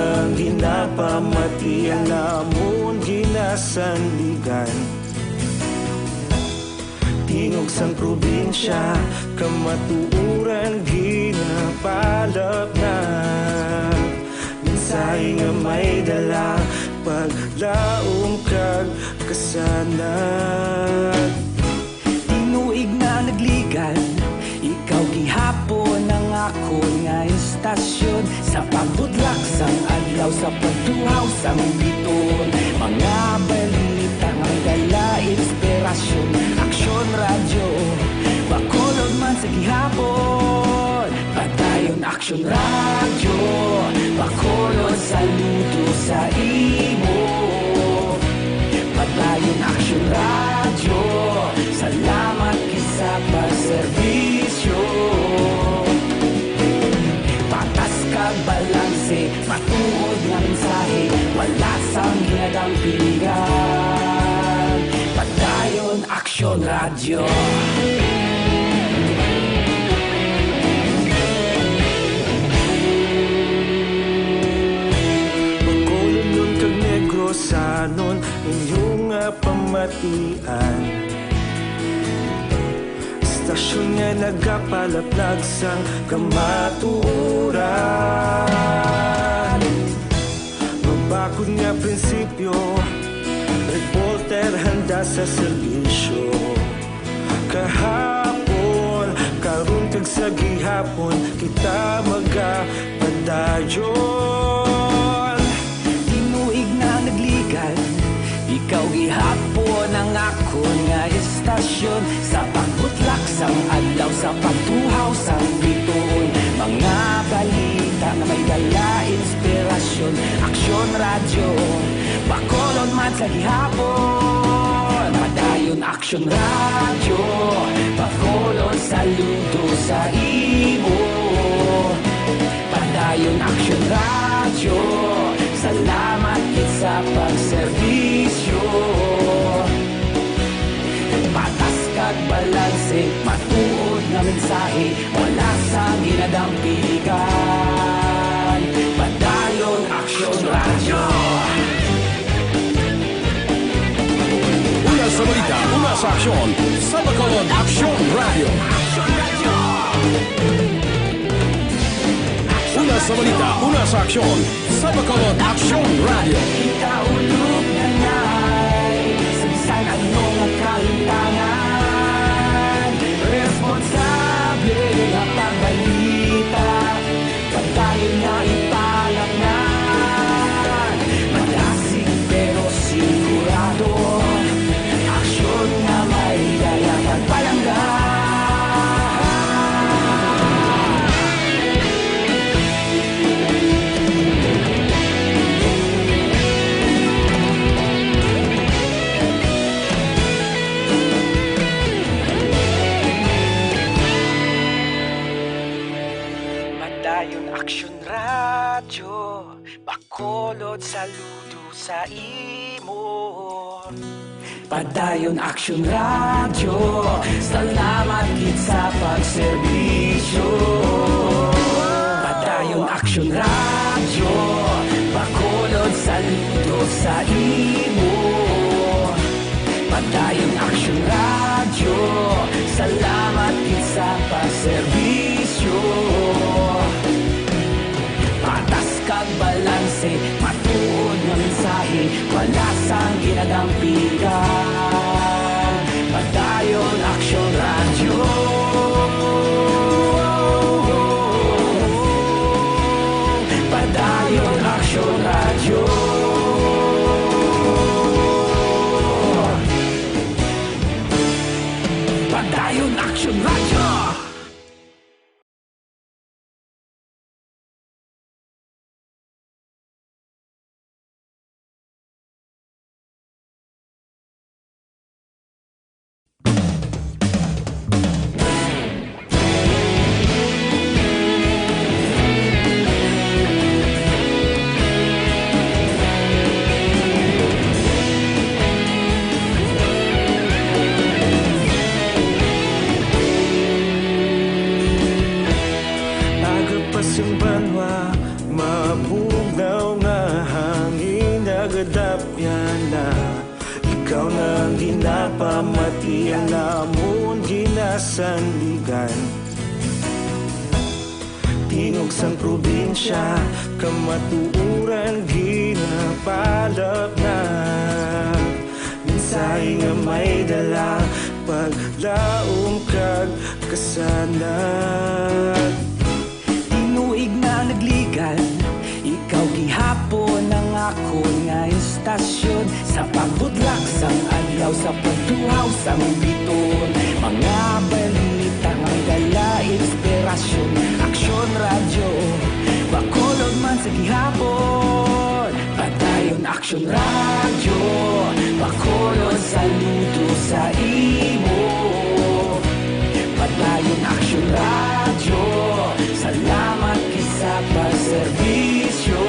Ang ginapamatian namon ginasandigan, tingog sang probinsya, kamatuoran ginapalapnag. Mensahe nga may dala, paglaom kag kasanag. Tinuig na nagligan, ikaw gihapon ang akon nga istasyon. Sa pagbutlak sang adlaw, sa pagtuhaw sang bituon, mga balita nga may dala inspirasyon. Aksyon Radyo, Bacolod man sa gihapon. Padayon Aksyon Radyo, Bacolod, saludo sa imo. Padayon Aksyon Radyo, salamat gid sa pagserbisyo. Patas kag balanse, matuod nga mensahe, wala sang ginadampigan. Padayon Aksyon Radyo. Bacolodnon kag Negrosanon, inyo nga pamatian. Istasyon nga nagapalaplag sang kamatuoran. Mabakod nga prinsipyo, reporter handa sa serbisyo. Kahapon, karon kag sa gihapon, kita magapadayon. Tinuig na nagligan, ikaw gihapon ang akon nga istasyon. Sa pagbutlak sang adlaw, sa pagtuhaw sang bituon, mga balita nga may dala inspirasyon. Aksyon Radyo, Bacolod man sa gihapon. Padayon Aksyon Radyo, Bacolod, saludo sa imo. Padayon Aksyon Radyo, salamat gid sa pagserbisyo. Patas kag balanse, matuod nga mensahe, wala sang ginadampigan. Padayon Aksyon Radyo. Una sa balita, una sa aksyon, sa Bacolod Aksyon Radyo. Una sa balita, una sa aksyon, sa Bacolod Aksyon Radyo. Kita ulog na nay, sa bisan ano nga kahitangan, responsable nga pagbalita. Padayon na ipalapngan, madasig pero sigurado. Aksyon nga may dala pagpalangga. Padayon Aksyon Radyo, Bacolod, saludo sa imo. Padayon Aksyon Radyo, salamat gid sa pagserbisyo. Padayon Aksyon Radyo, Bacolod, saludo sa imo. Padayon Aksyon Radyo, salamat gid sa pagserbisyo. Patas kag balanse, matuod nga mensahe, wala sang ginadampigan. Padayon Aksyon Radyo. Padayon Aksyon Radyo. Padayon Aksyon Radyo. Yana, ikaw na ang ginapamati, ang amon ginasandigan. Tingog sang probinsya, kamatuoran ginapalapnag. Mensahe nga may dala, paglaom kag kasanag. Tinuig na nagligan, ikaw gihapon ang akon nga istasyon. Sa pagbutlak sang adlaw, sa pagtuhaw sang biton, mga balita nga may dala inspirasyon. Aksyon Radyo, Bacolod man sa gihapon. Padayon Aksyon Radyo, Bacolod, saludo sa imo. Padayon Aksyon Radyo, salamat gid sa pagserbisyo.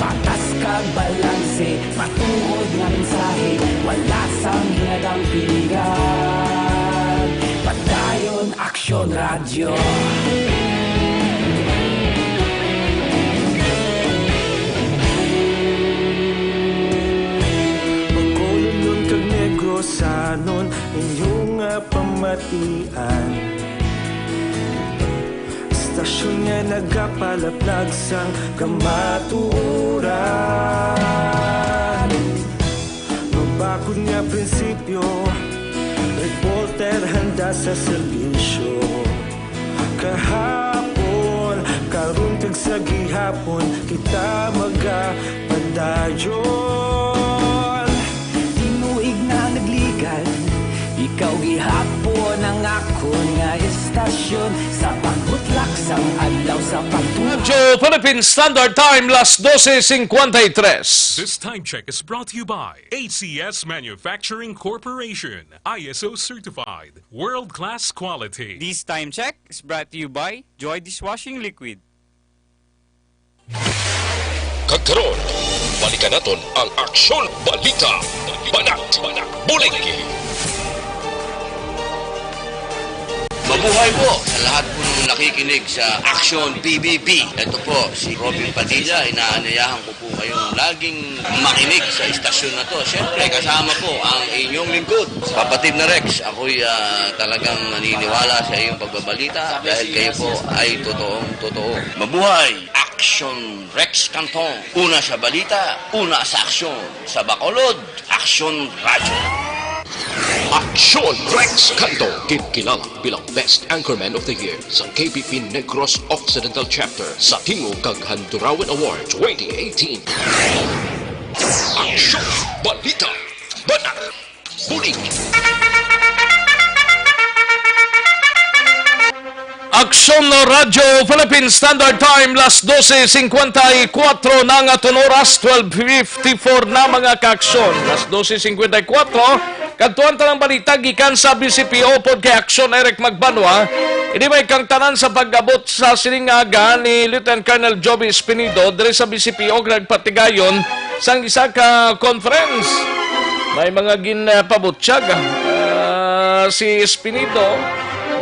Patas kag balanse, matuod nga mensahe, wala sang ginadampingan. Padayon Aksyon Radyo. Bacolodnon kag Negrosanon, inyo nga pamatian. Istasyon nga nagapalaplag sang kamatuoran. Mabakod nga prinsipyo, reporter handa sa serbisyo. Kahapon, karon kag sa gihapon, kita magapadayon. Tinuig na nagligan, ikaw gihapon ang akon nga istasyon. Sa pagbutlak sang adlaw, sa pagtuhaw. Radyo Philippine Standard Time, las dose cincuenta y tres. This time check is brought to you by A C S Manufacturing Corporation, I S O certified, world-class quality. This time check is brought to you by Joy Dishwashing Liquid. Kag karon, balikan naton ang Aksyon Balita, Banat, Bulig. Mabuhay po sa lahat po ng nakikinig sa Aksyon P B B. Ito po si Robin Padilla, inaanyayahan ko po kayong laging makinig sa istasyon na to. Siyempre, kasama po ang inyong lingkod, kapatid na Rex. Ako'y, ah, talagang naniniwala sa iyong pagbabalita dahil kayo po ay totoong totoo. Mabuhay! Aksyon Rex Cantong. Una sa balita, una sa aksyon. Sa Bacolod, Aksyon Radyo. Aksyon Rex Cantong, ginkilala bilang Best Anchorman of the Year sa K P P Negros Occidental Chapter sa Tingog kag Handurawan Award twenty eighteen. Aksyon, balita, banat, bulig. Aksyon Radyo Philippine Standard Time, las dose cincuenta y cuatro na nga tun oras, twelve fifty-four na, mga kaaksyon. Las dose cincuenta y cuatro, kadtuan ta ng balita gikan sa B C P O pod kay Aksyon Eric Magbanwa. Anyway, kang tanan sa pag-abot sa sining aga ni Lieutenant Colonel Joby Espinido diri sa B C P O nagpatigayon sang isa ka conference. May mga ginpabutyag, ah, si Espinido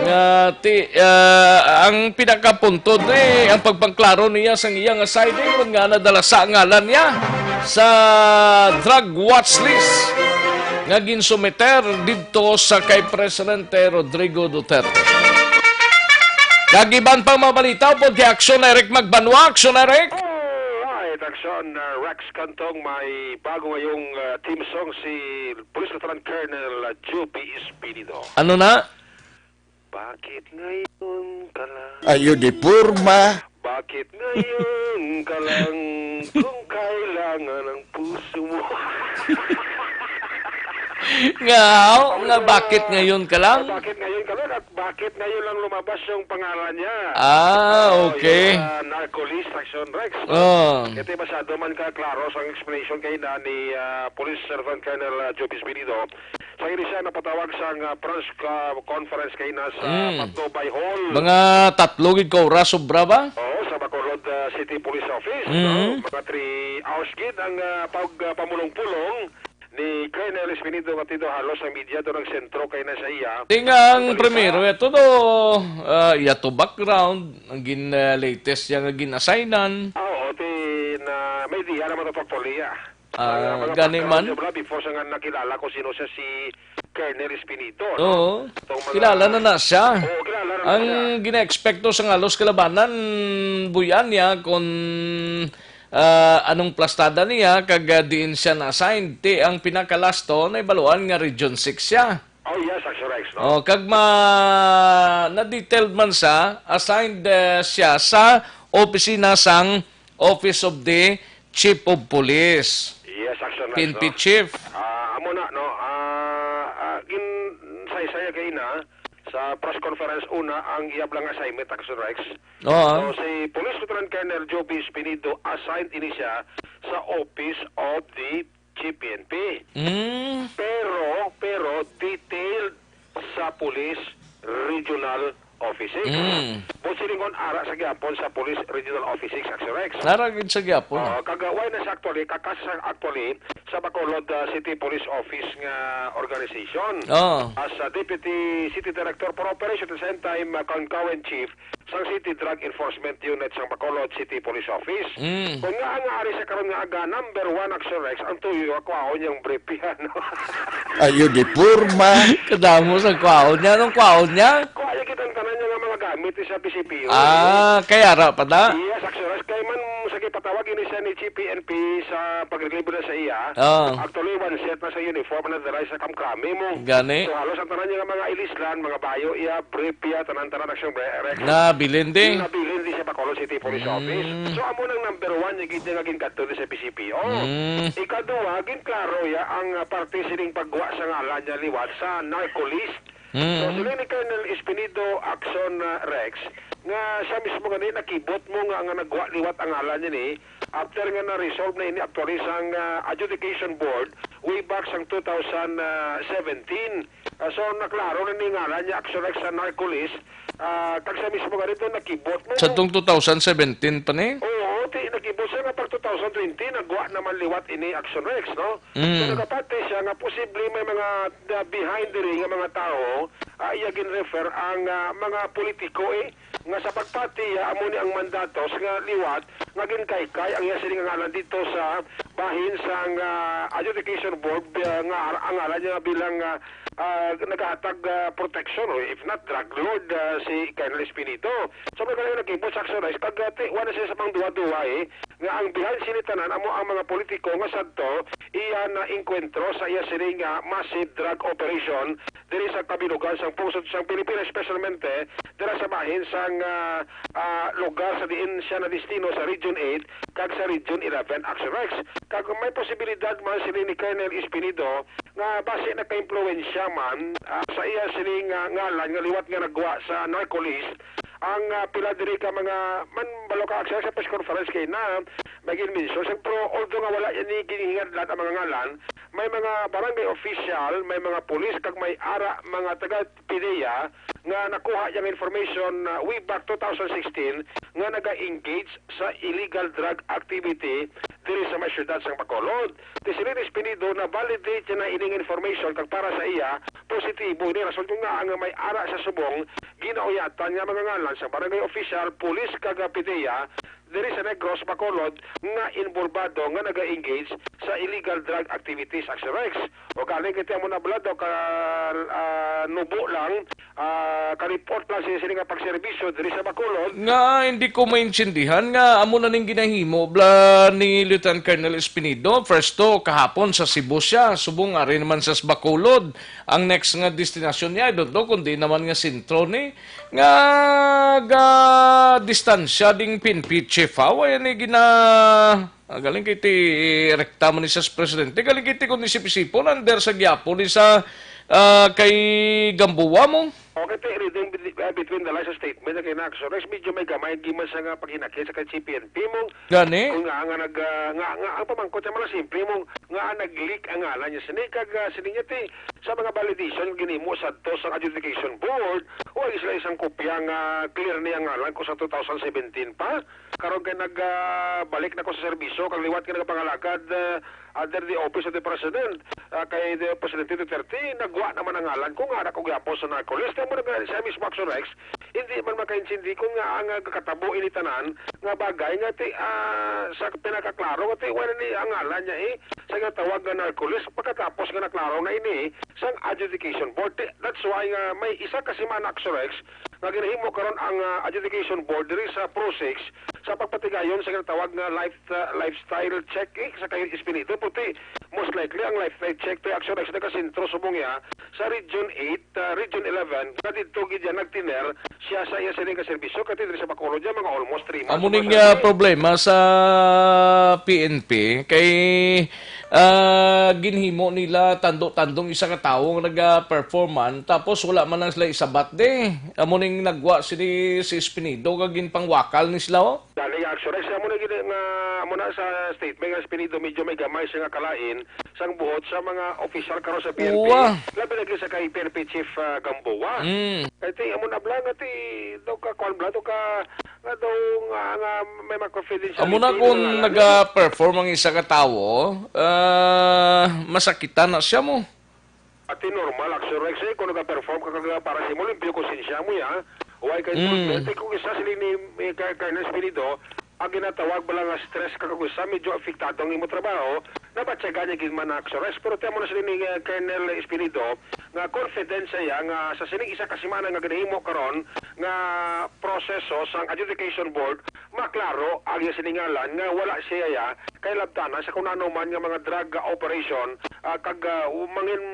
nga ti-, ah, ang pinakapunto ni ang pagpangklaro niya sang iya nga side, eh, kung nga nadala sa ngalan niya sa drug watch list nga ginsumiter didto sa kay Presidente Rodrigo Duterte. Kag iban pang mga balita pod kay Aksyon Eric Magbanwa. Aksyon Eric! Alright, Aksyon, uh, Rex Cantong, may bago ngayong, uh, theme song si Police Lieutenant Colonel, uh, Joby Espinido. Ano na? Bakit ngayon ka lang? Ayo di porma. Bakit ngayon ka lang kung kailangan ang puso mo? Nga, oh, nga bakit ngayon ka lang? Bakit ngayon ka lang at bakit ngayon lang lumabas yung pangalan niya? Ah, okay. Oh, yung, ah, Narco List, Aksyon Rex. Oh. Ito yung masyado man ka klaro sa explanation kay na ni, ah, Police Sergeant Colonel, ah, Joby Espinido. Sa ini siya napatawag sa, ah, press, ah, conference kay na sa, mm, Patnubay Hall. Mga tatlo gid ka oras, sobra ba? Oo, sa Bacolod, ah, City Police Office, mm, no? Mga three hours gid ang, ah, pag, ah, pamulong-pulong ni Colonel Espinido nga tido halos ang media do nagsentro kay na sa iya. Di nga ang primero, ito do, ah, iya to background, ang gin, ah, latest siya nga gin-assignan. Ah, oo, ti, na, may Hindi, yan naman ang pagpuli, ah. Ah, Ang mga gani background man. Niya, before sa nga nakilala ko sino siya si Colonel Espinido, no? Oo. Itong mga- Kilala na na siya. Oo, kilala na Ang siya. gina-expect to sa halos kalabanan, buyan niya kung ah, anong plastada niya kag ah, diin siya na-assigned. Ti ang pinakalasto na ibaluan nga Region six siya. Oh, yes, Action Rex, no? Oh, kag ma na-detailed man sa assigned eh, siya sa opisina sang Office of the Chief of Police. Yes, Action Rex, P N P no? Chief. Ah, amo na, no? Ah, ah, gin saysaya kay ina sa press conference una ang iya lang assignment, Action Rex. Oo. So, si Police Lieutenant Colonel Joby Espinido assigned ini siya sa Office of the Chief P N P. Mm. Pero, pero detailed sa Police Regional Office six. Mm. Buot silingon, ara sa gyapon sa Police Regional Office six, Action Rex. Naragid sa gyapon. Oo, kag, uh, why na siya actually, kakas sa actually sa Bacolod uh, City Police Office nga organization. Oh. As uh, Deputy City Director for Operation at the same time uh, Concurrent Chief sang City Drug Enforcement Unit sang Bacolod City Police Office. Mm. Kung nga nga ari sa karon nga aga number one, Action Rex, ang tuyo ako ahon niyang brief yan. Ayo di porma. Kadamo sa kwaon niya. Anong kwaon niya? Kuha niya kitang tanan niya nga mga gamit sa P C P O. Ah, kay ara pa da? Yes, Action Rex. Kay man sa gipatawag ini siya ni Chief P N P sa pagrelibo na sa iya. Oh. Actually, one set na sa uniform na dala sa kamkrami mo. Gani. So halos ang tanan niya nga mga ilislan, mga bayo iya, brief iya, tanan-tanan Action Rex. Nabilin di. Nabilin di sa Bacolod City Police Mm. Office. So amo nang number one niya gid nga ginkadto ni sa P C P O. Mm. Ikaduha, ginklaro iya ang ah, parte sining pagwa sa ngalan niya liwat sa narco list. So, Mm. siling ni Colonel Espinido Action uh, Rex, nga siya mismo gani nakibot mo nga, nga nagwa liwat ang ngalan niya ni after nga na-resolve na ini actually sang uh, adjudication board way back sang two thousand seventeen. Uh, so, naklaro na ni ngalan niya Action Rex sa narco list. Uh, kag siya mismo gani to nakibot mo. Sa tong two thousand seventeen pa ni? Oo, ti nakibot siya nga pag two thousand twenty, nagwa naman liwat ini Action Rex, no? Mm. So, nagapati siya nga posible may mga uh, behind diri nga mga tawo, ah, iya gin-refer ang ah, mga politiko eh, nga sa pagpati ah, amo ni ang mandatos nga liwat nga ginkaykay ang iya sining ngalan dito sa bahin sang ah, adjudication board ah, nga ar- ang ngalan niya bilang ah, ah, nagahatag ah, protection o if not drug lord ah, si Colonel Espinito. So may kanang nagkibot sa Action Rex kag ah, ti- wala siya sa pang duwa-duwa eh, nga ang behind sini tanan amo ang mga politiko nga sadto iya na engkwentro sa iya sining nga massive drug operation diri sa kabilugan sang pungsod sang Pilipinas, especialmente dira sa bahin sang ah, ah, lugar sa diin siya na destino sa Region eight kag sa Region eleven Action Rex. Kag may posibilidad man sini ni Colonel Espinido nga basi nakaimpluwensya man ah, sa iya sining ah, ngalan nga liwat nga nagwa sa narco list ang ah, pila diri ka mga man balo ka Action Rex sa press conference kay na may ginmensyon siya, pero although nga wala ini ginhingadlan ang mga ngalan, may mga barangay official, may mga pulis kag may ara mga taga PDEA nga nakuha yang information uh, way back two thousand sixteen nga naga-engage sa illegal drug activity diri sa may syudad sang Bacolod. Ti si Linis Pinedo na validate niya na ining information kag para sa iya positibo ini rason kung nga nga may ara sa subong ginauyatan nga mga ngalan sa barangay official, pulis kag PDEA diri sa Negros, Bacolod nga involbado nga naga-engage sa illegal drug activities, Action Rex. O galing kay amo na bala daw ka ah, nubo lang, ah, ka-report lang siya sini nga pagserbisyo diri sa Bacolod. Nga hindi ko maintindihan nga amo na ning ginahimo bla ni Lieutenant Colonel Espinido. First to, kahapon sa Cebu siya, subong ari naman sa Bacolod. Ang next nga destinasyon niya, I don't know kung di naman nga sentro ni nga ga distansya ding P N P chief ha. Wala ni gina Ah, galing kay ti rekta man ni sa presidente. Galing kay ti kung isip-isipon, under sa gyapon ni sa ah, kay Gamboa mo. Okay, ti reading be- uh, between the lines of statement na kay Naxorex, medyo may gamay giman sa nga paghinakit sa kay C P N P mo. Gani? Kung nga nga nag ah, nga, nga ang pamangkot niya mga simple mo nga nag-leak ang ngalan niya sini kag ah, sini niya ti sa mga validation nga ginimo sa to sa adjudication board o ay sila isang kopya nga clear niya ang ngalan ko sa two thousand seventeen pa. Karon kay nag ah, balik na ko sa serbisyo kag liwat nga nagapangalagad ah, under the office of the president ah, kay the Presidente Duterte nagwa naman ang ngalan ko nga anak ko gyapon sa narco list mo na siya mismo Action Rex hindi man makaintindi kung nga ang ah, katabo ini tanan nga bagay nga ti, ah, sa pinakaklaro nga ti, wala ni ang ngalan niya, eh, sa ginatawag nga narco list, pagkatapos nga naklaro na ini, eh, sang adjudication board. Ti, that's why nga may isa ka semana, Axorex, nga ginahimo karon ang, ah, adjudication board diri sa Pro Six sa pagpatigayon sa ginatawag nga life, ah, lifestyle check, eh, sa kay Espinido. Puti, most likely ang lifestyle check to, Axorex, nagasentro subong iya sa Region eight, ah, Region eleven, nga didto gid siya nagtener siya sa iya sining ka serbisyo, kay diri sa Bacolod niya, mga almost three months. Amo ning, ah, problema sa P N P kay, ah, ginhimo nila tando-tandong isa ka tawo nga naga-performan, tapos wala man lang sila isabat di. Amo ning nagwa sini si Espinido kag ginpangwakal ni sila, oh. Dali nga, Axorex, amo na gid nga, amo na sa statement nga Espinido, medyo may gamay siya nga kalain sang buot sa mga opisyal karon sa P N P, uwa, labi lagi sa kay P N P Chief, ah, Gamboa. Mm. Kay ti, amo na bala nga ti, daw ka, kuwan bala, daw ka, nga daw nga, nga may mga confidentiality. Amo na kung nga, naga-perform ang isa ka tawo, ah, masakitan na siya mo. Ati normal, Axorex, eh, kung naga-perform ka, ka, para sa imo, limpyo konsensya mo, ya. Why kay, mm, kung isa sila ni, eh, kay, kay Espinido, ang ginatawag bala nga stress ka, kag usa medyo apektado ang imo trabaho, nabatyagan niya gid man, Axorex. Pero ti amo na sila ni, eh, Colonel Espinido nga confident siya nga sa sining isa ka semana nga ginahimo karon nga proseso sang adjudication board, maklaro ang iya sining ngalan nga wala siya ya kay labtanan sa kung ano man nga mga drug, ah, operation, ah, kag, ah, mangin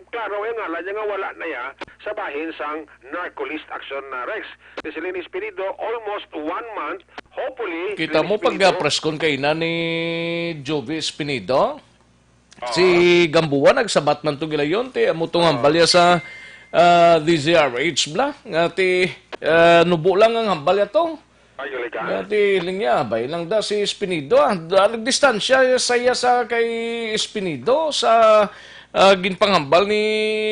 klaro ang ngalan niya nga wala na ya sa bahin sang narco list, Axorex. Si Celine Espinido, almost one month. Hopefully, kita mo pag, ah, preskon kay na ni Jovie Espinido? Oo. Si Gamboa nagsabat man to gilayon, ti amo tong, oo, hambal ya sa, ah, D Z R H bala. Nga ti, ah, nubo lang ang hambal ya to. Ay, gali ka. Nga ti, hiling niya, bay lang da si Espinido, ah. Da, nagdistansya sa iya sa kay Espinido sa, ah, ginpanghambal ni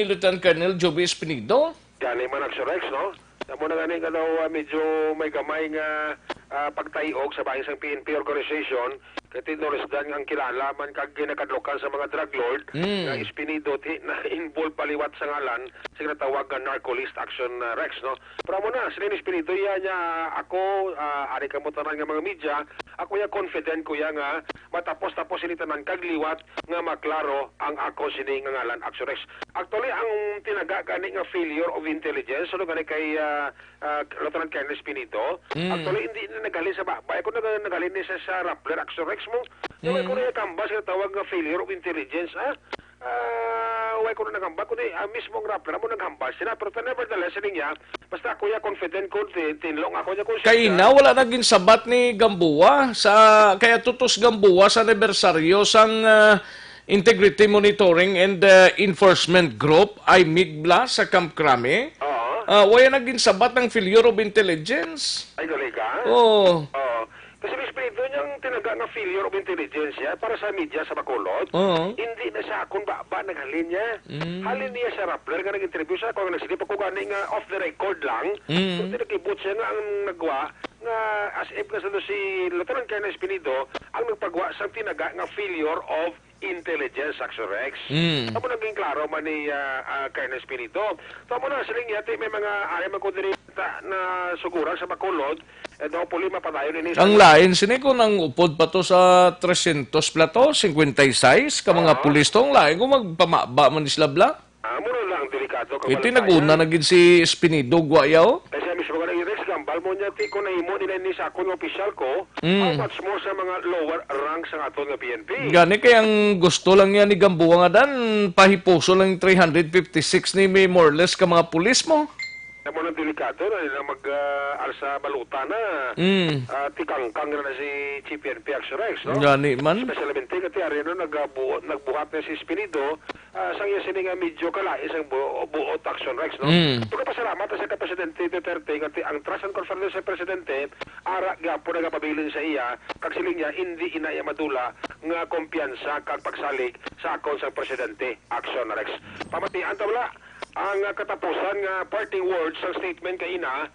Lieutenant Colonel Jovie Espinido. Gani man, Axorex, no? Amo na gani nga daw, ah, medyo may gamay nga, ah, pagtayog sa bahin sang P N P organization, kay ti Doris Dan ang kilala man kag ginakadlukan sa mga drug lord, mm, nga Espinido ti na-involve pa liwat sa ngalan sa ginatawag nga narco list, Axorex, no? Pero amo na, si Espinido, iya niya, ako, ah, ari kamo tanan nga mga media, ako ya confident ko ya nga matapos-tapos ini tanan kag liwat nga maklaro ang ako sini nga ngalan, Axorex. Actually, ang tinaga gani nga failure of intelligence, ano gani kay, ah, ah, Lieutenant Colonel Espinido, mm, actually, hindi na naghalin sa baba. Ako nag-, naghalin ni sa, sa Rappler, Axorex mo. Nga, mm, ko na yung kambas nga tawag nga failure of intelligence, ha? Ah, why ko na naghambal? Kundi, ah, mismo ang Rappler, amo naghambal sila. Pero nevertheless, sining niya, basta ako ya confident ko, tin-, tinlo nga ako niya kung siya. Kay na, wala na ginsabat ni Gamboa sa, kaya tutos Gamboa sa anibersaryo sang, ah, Integrity Monitoring and, ah, Enforcement Group, I M I G bala, sa Camp Crame. Oo. Ah, wala na ginsabat ang failure of intelligence. Ay, gali ka? Oo. Oo. Kasi Miss Pedro, niyang tinaga nga failure of intelligence ya para sa media sa Bacolod, oo, hindi na sa akon ba, ba naghalin niya. Mm. Halin niya sa Rappler nga nag-interview sa ako, nga nagsilip ako gani nga off the record lang. Mm. So, tinakibot siya nga ang nagwa, nga as if nga sa si Lieutenant Colonel Espinido ang nagpagwa sa tinaga nga failure of intelligence, Axorex. Mm. Amo naging klaro man ni, ah, ah, Colonel Espinido. So, amo na, siling niya, ti, may mga ari man ko diri ta, na suguran sa Bacolod, and hopefully mapadayon ini sa. Ang lain sini kung ang upod pa to sa trescientos plato, cincuenta y seis ka mga, ah, pulis to, ang lain kung magpamaba man ni sila bala. Ah, mura lang delikado ka. Iti balantayan. Nag-una na gid si Espinido, gwa yaw. Kay siya mismo nga nag-, Rex, gambal mo niya, ti, kung nahimo nila ni sa akon nga opisyal ko, mm, how much more sa mga lower ranks ang aton nga P N P? Gani kay ang gusto lang niya ni Gamboa nga dan, pahipuso lang three hundred fifty-six ni may more or less ka mga pulis mo. Amo nang delikado na nila mag, ah, alsa baluta na. Mm. Ah, tikangkang na, na si Chief N P Axorex, no? Gani man. Especialmente kati ari no, nagabuo-, nagbuhat na si Espinido, ah, sang iya sini nga medyo kalain sang bu-, buot, Axorex, no? Mm. Pagpasalamat sa kay Presidente Duterte nga ti-, ang trust and confidence sa Presidente, ara gyapon nagapabilin sa iya, kag siling niya, hindi ina iya madula nga kumpiyansa kag pagsalig sa akon sang Presidente, Axorex. Pamatian ta wala, ang, ah, katapusan nga parting words sang statement kaina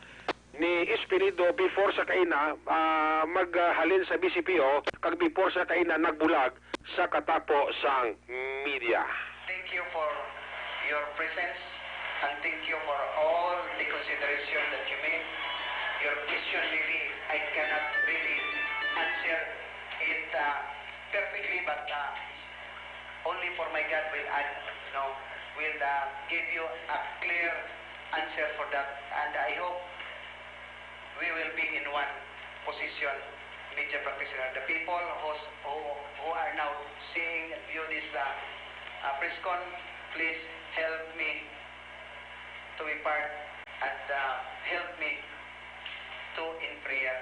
ni Espirido before sa kaina, ah, maghalin sa B C P O kag before sa kaina nagbulag sa katapo sang media. Thank you for your presence and thank you for all the consideration that you made. Your question, really, I cannot really answer it uh, perfectly, but uh, only for my God will add, no, will uh, give you a clear answer for that. And I hope we will be in one position, media practitioner. The people who's, who, who are now seeing and view this uh, uh, press con, please help me to be part and uh, help me to in prayer.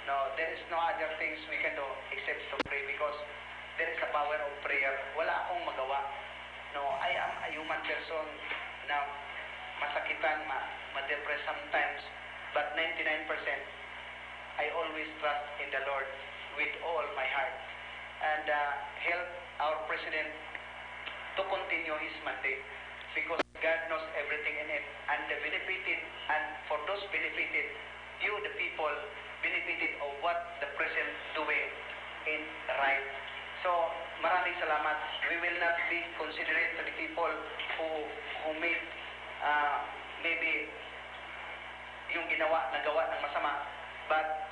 No, there is no other things we can do except to pray because there is a power of prayer. Wala akong magawa. No, I am a human person na masakitan, ma ma-depress sometimes, but ninety-nine percent I always trust in the Lord with all my heart and uh, help our president to continue his mandate because God knows everything in it, and the benefited, and for those benefited, you, the people, benefited of what the president doing in right. So, maraming salamat. We will not be considerate to the people who who made uh, maybe yung ginawa, nagawa ng masama, but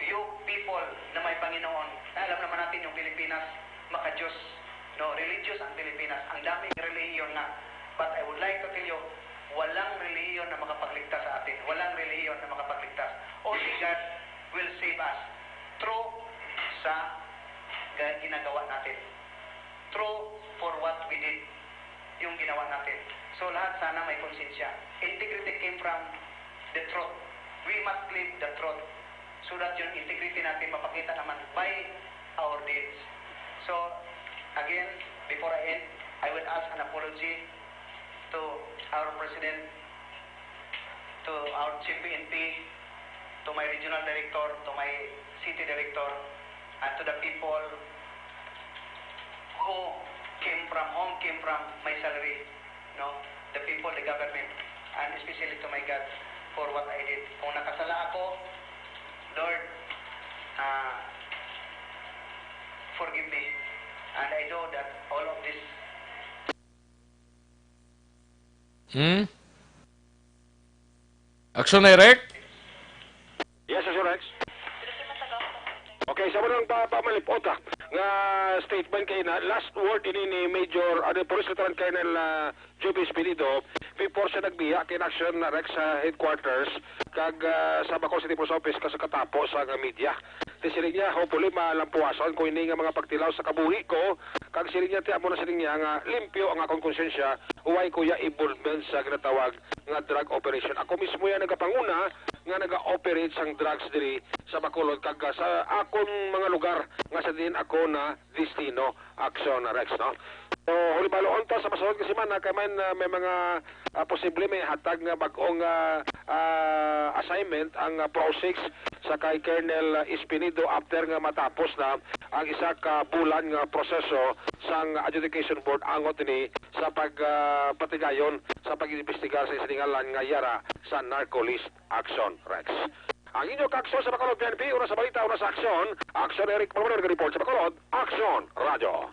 you people na may Panginoon, alam naman natin yung Pilipinas, maka-Diyos, no, religious ang Pilipinas. Ang daming relihiyon nga. But I would like to tell you, walang relihiyon na makapagligtas sa atin. Walang relihiyon na makapagligtas. Only God will save us through sa ga- ginagawa natin. Through for what we did, yung ginawa natin. So lahat sana may konsensya. Integrity came from the truth. We must live the truth so that yung integrity natin mapakita naman by our deeds. So, again, before I end, I will ask an apology to our president, to our Chief P N P, to my regional director, to my city director, and to the people who came from, home came from my salary, no, the people, the government, and especially to my God for what I did. Kung nakasala ako, Lord, uh, forgive me. And I know that all of this. Hmm? Action, Eric? Yes, Sir Rex. Okay, sa unang pa pamalipot ah, nga statement kay na last word ini ni Major ano Police Lieutenant Colonel uh, Joby Espinido before siya nagbiya kay action na Rex sa headquarters kag uh, sa Bacolod City Post Office ka sa katapo sa nga media. Ti siling niya, hopefully malampuasan ko ini nga mga pagtilaw sa kabuhi ko kag siling niya ti amo na siling niya nga limpyo ang akong konsensya, way ko ya involvement sa ginatawag nga drug operation. Ako mismo ya nagapanguna nga naga-operate sang drugs diri sa Bacolod kag sa akon mga lugar nga sa diin ako na destino. Action, Rex, no? So, hulibaloon ta sa masunod nga semana kay man uh, may mga uh, posible may hatag nga bag-ong uh, uh, assignment ang uh, Pro six sa kay Colonel Espinido after nga matapos na ang isa ka bulan nga proseso sang Adjudication Board angot ini sa pag uh, patigayon sa pag-imbestigar sa silingalan nga yara sa narco list. Action, Rex. Ang inyo kaakson sa Bacolod P N P, una sa balita, una sa aksyon. Aksyon, Eric Palmanon, report sa Bacolod. Aksyon, Radyo.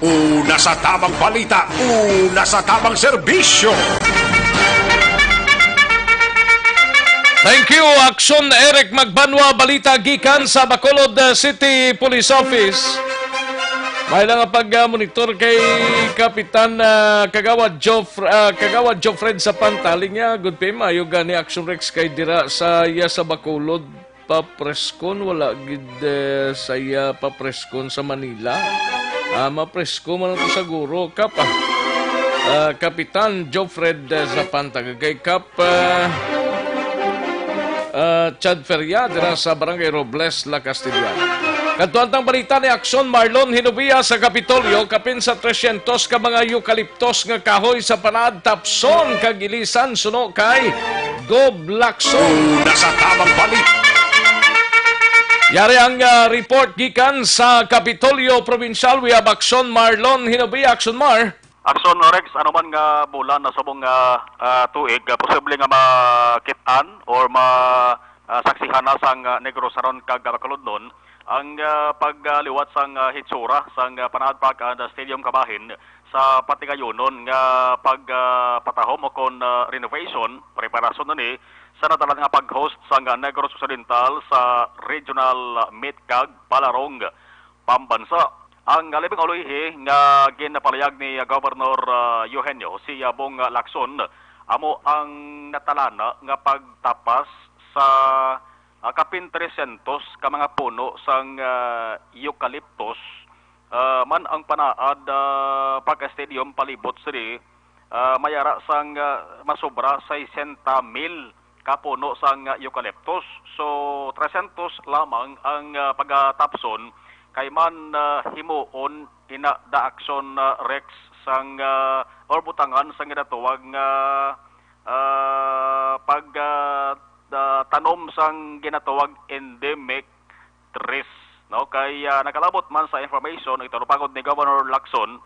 Una sa tabang balita, una sa tabang serbisyo. Thank you, Aksyon Eric Magbanwa. Balita gikan sa Bacolod uh, City Police Office. May lang nga pag-monitor kay Kapitan uh, Kagawad Joffre, uh, Kagawad Joffred sa Pantali niya. Good pay, mayo gani Action Rex kay dira sa iya sa Bacolod papreskon, wala gid uh, sa iya papreskon sa Manila. Ah, mapresko man to siguro, Kap. Ah. Uh, Kapitan Joffred uh, Zapanta, kay Kap uh, uh, Chad Feria dira sa Barangay Robles, La Castellana. Kadtuan tang balita ni Aksyon Marlon Hinubia sa Kapitolyo, kapin sa tresyentos ka mga eukaliptos nga kahoy sa Panad tapson kag ilisan suno kay Gob Lacson. Una sa tabang balita. Yari ang uh, report gikan sa Kapitolyo Provincial. We have Aksyon Marlon Hinubia. Aksyon Mar. Aksyon Rex, ano man nga bulan na subong nga uh, tuig, uh, posible nga makit-an or ma uh, saksihan na sang uh, Negros aron kag Bacolodnon Ang, ah, pagliwat sang, ah, hitsura sang, ah, Panaad Park and, ah, Stadium kabahin sa patigayunon nga pag, ah, patahom o kon, ah, renovation, preparasyon na ni sa natalan nga pag-host sang, ah, Negros Occidental sa Regional Meet kag Palarong Pambansa. Ang, ah, libing uloy nga ginapalihag ni, ah, Governor, ah, Eugenio, si, ah, Bong, ah, Lacson, amo ang natalana nga pagtapas sa, ah, kapin tresyentos ka mga puno sang, ah, eucalyptus, ah, man ang Panaad, ah, Park Stadium palibot sini, ah, may ara sang, ah, masobra sesenta mil ka puno sang, ah, eucalyptus. So, tresyentos lamang ang, ah, pagatapson kay man, ah, himuon ina da aksyon, ah, Rex sang, ah, or butangan sang ginatawag nga, ah, pag, ah, da-, tanom sang ginatawag endemic trees, no? Kay, ah, nakalabot man sa information, itarupagod ni Governor Lacson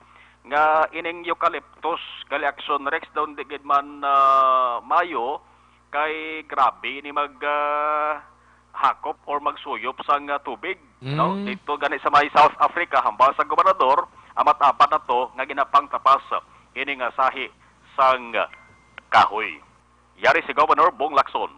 nga ining eucalyptus, gali aksyon Rex daw di gid man, ah, mayo kay grabe ini mag, ah, hakop or magsuyop sang, ah, tubig, no? Mm. Dito gani sa may South Africa, hambal sa gobernador, amat-apat na to nga ginapangtapas ini nga sahi sang kahoy. Yari si Governor Bong Lacson.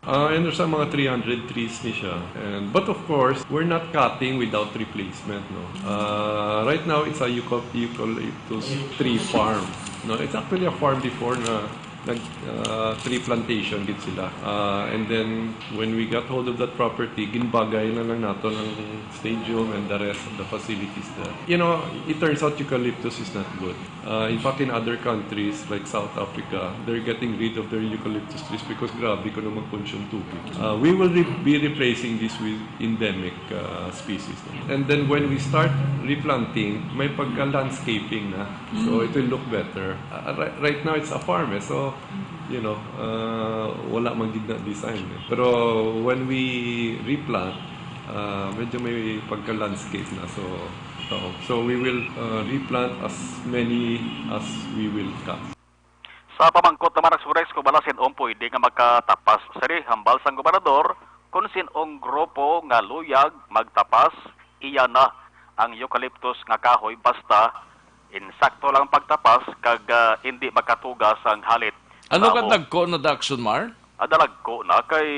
Uh, I understand mga three hundred trees ni siya. And, but of course, we're not cutting without replacement. No? Uh, right now, it's a eucal- eucalyptus tree farm. No, it's actually a farm before na nag uh, tree plantation gid sila. Uh, and then when we got hold of that property, ginbagay na lang nato ang stadium and the rest of the facilities there. You know, it turns out eucalyptus is not good. Uh, in fact, in other countries like South Africa, they're getting rid of their eucalyptus trees because grabe kuno magkonsum tubig. Uh, we will re- be replacing this with endemic uh, species. And then when we start replanting, may pagka-landscaping na. So it will look better. Uh, right, right now, it's a farm eh. So, you know, uh, wala man gid na design eh. Pero when we replant, uh, medyo may pagka-landscape na. So, tao. So we will uh, replant as many as we will cut. Sa pamangkot naman ang Surex kung bala sin-ong pwede nga magkatapas sini, hambal sang gobernador, kung sin-ong grupo nga luyag magtapas, iya na ang eucalyptus nga kahoy basta insakto lang pagtapas kag ah, hindi magkatuga sang halit. Ano Sa ka amo. Dagko na da aksyon, Mar? Ah, dalagko na kay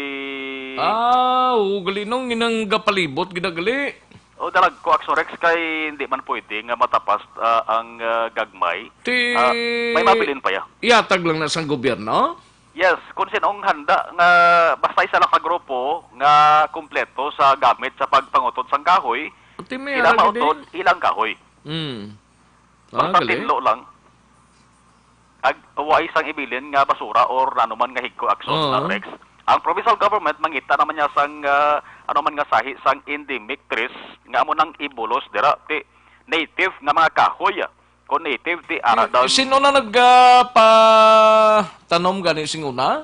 Ah, oo, gali nung inang gapalibot ginagali. O dalagko, Action Rex, kay hindi man pwede nga matapas ah, ang ah, gagmay. Ti Ah, may mabilin pa ya. Iatag lang na sang gobyerno? Yes, kung sinong handa nga basta isa lang ka grupo nga kompleto sa gamit sa pagpangutod sang kahoy, Ti may ila ara gid mautod eh. Ilang kahoy. Hmm. Basta Ah, gali. Tinlo lang. Ag wa isang ibilin nga basura or ano man nga higko, Action Oo. Rex. Ang provincial government mangita naman niya sang ah, ano man nga sahi sang endemic trees nga amo nang ibulos dira, ti native nga mga kahoy. Kung native, ti ara daw. Sino na nagpatanom gani sing una?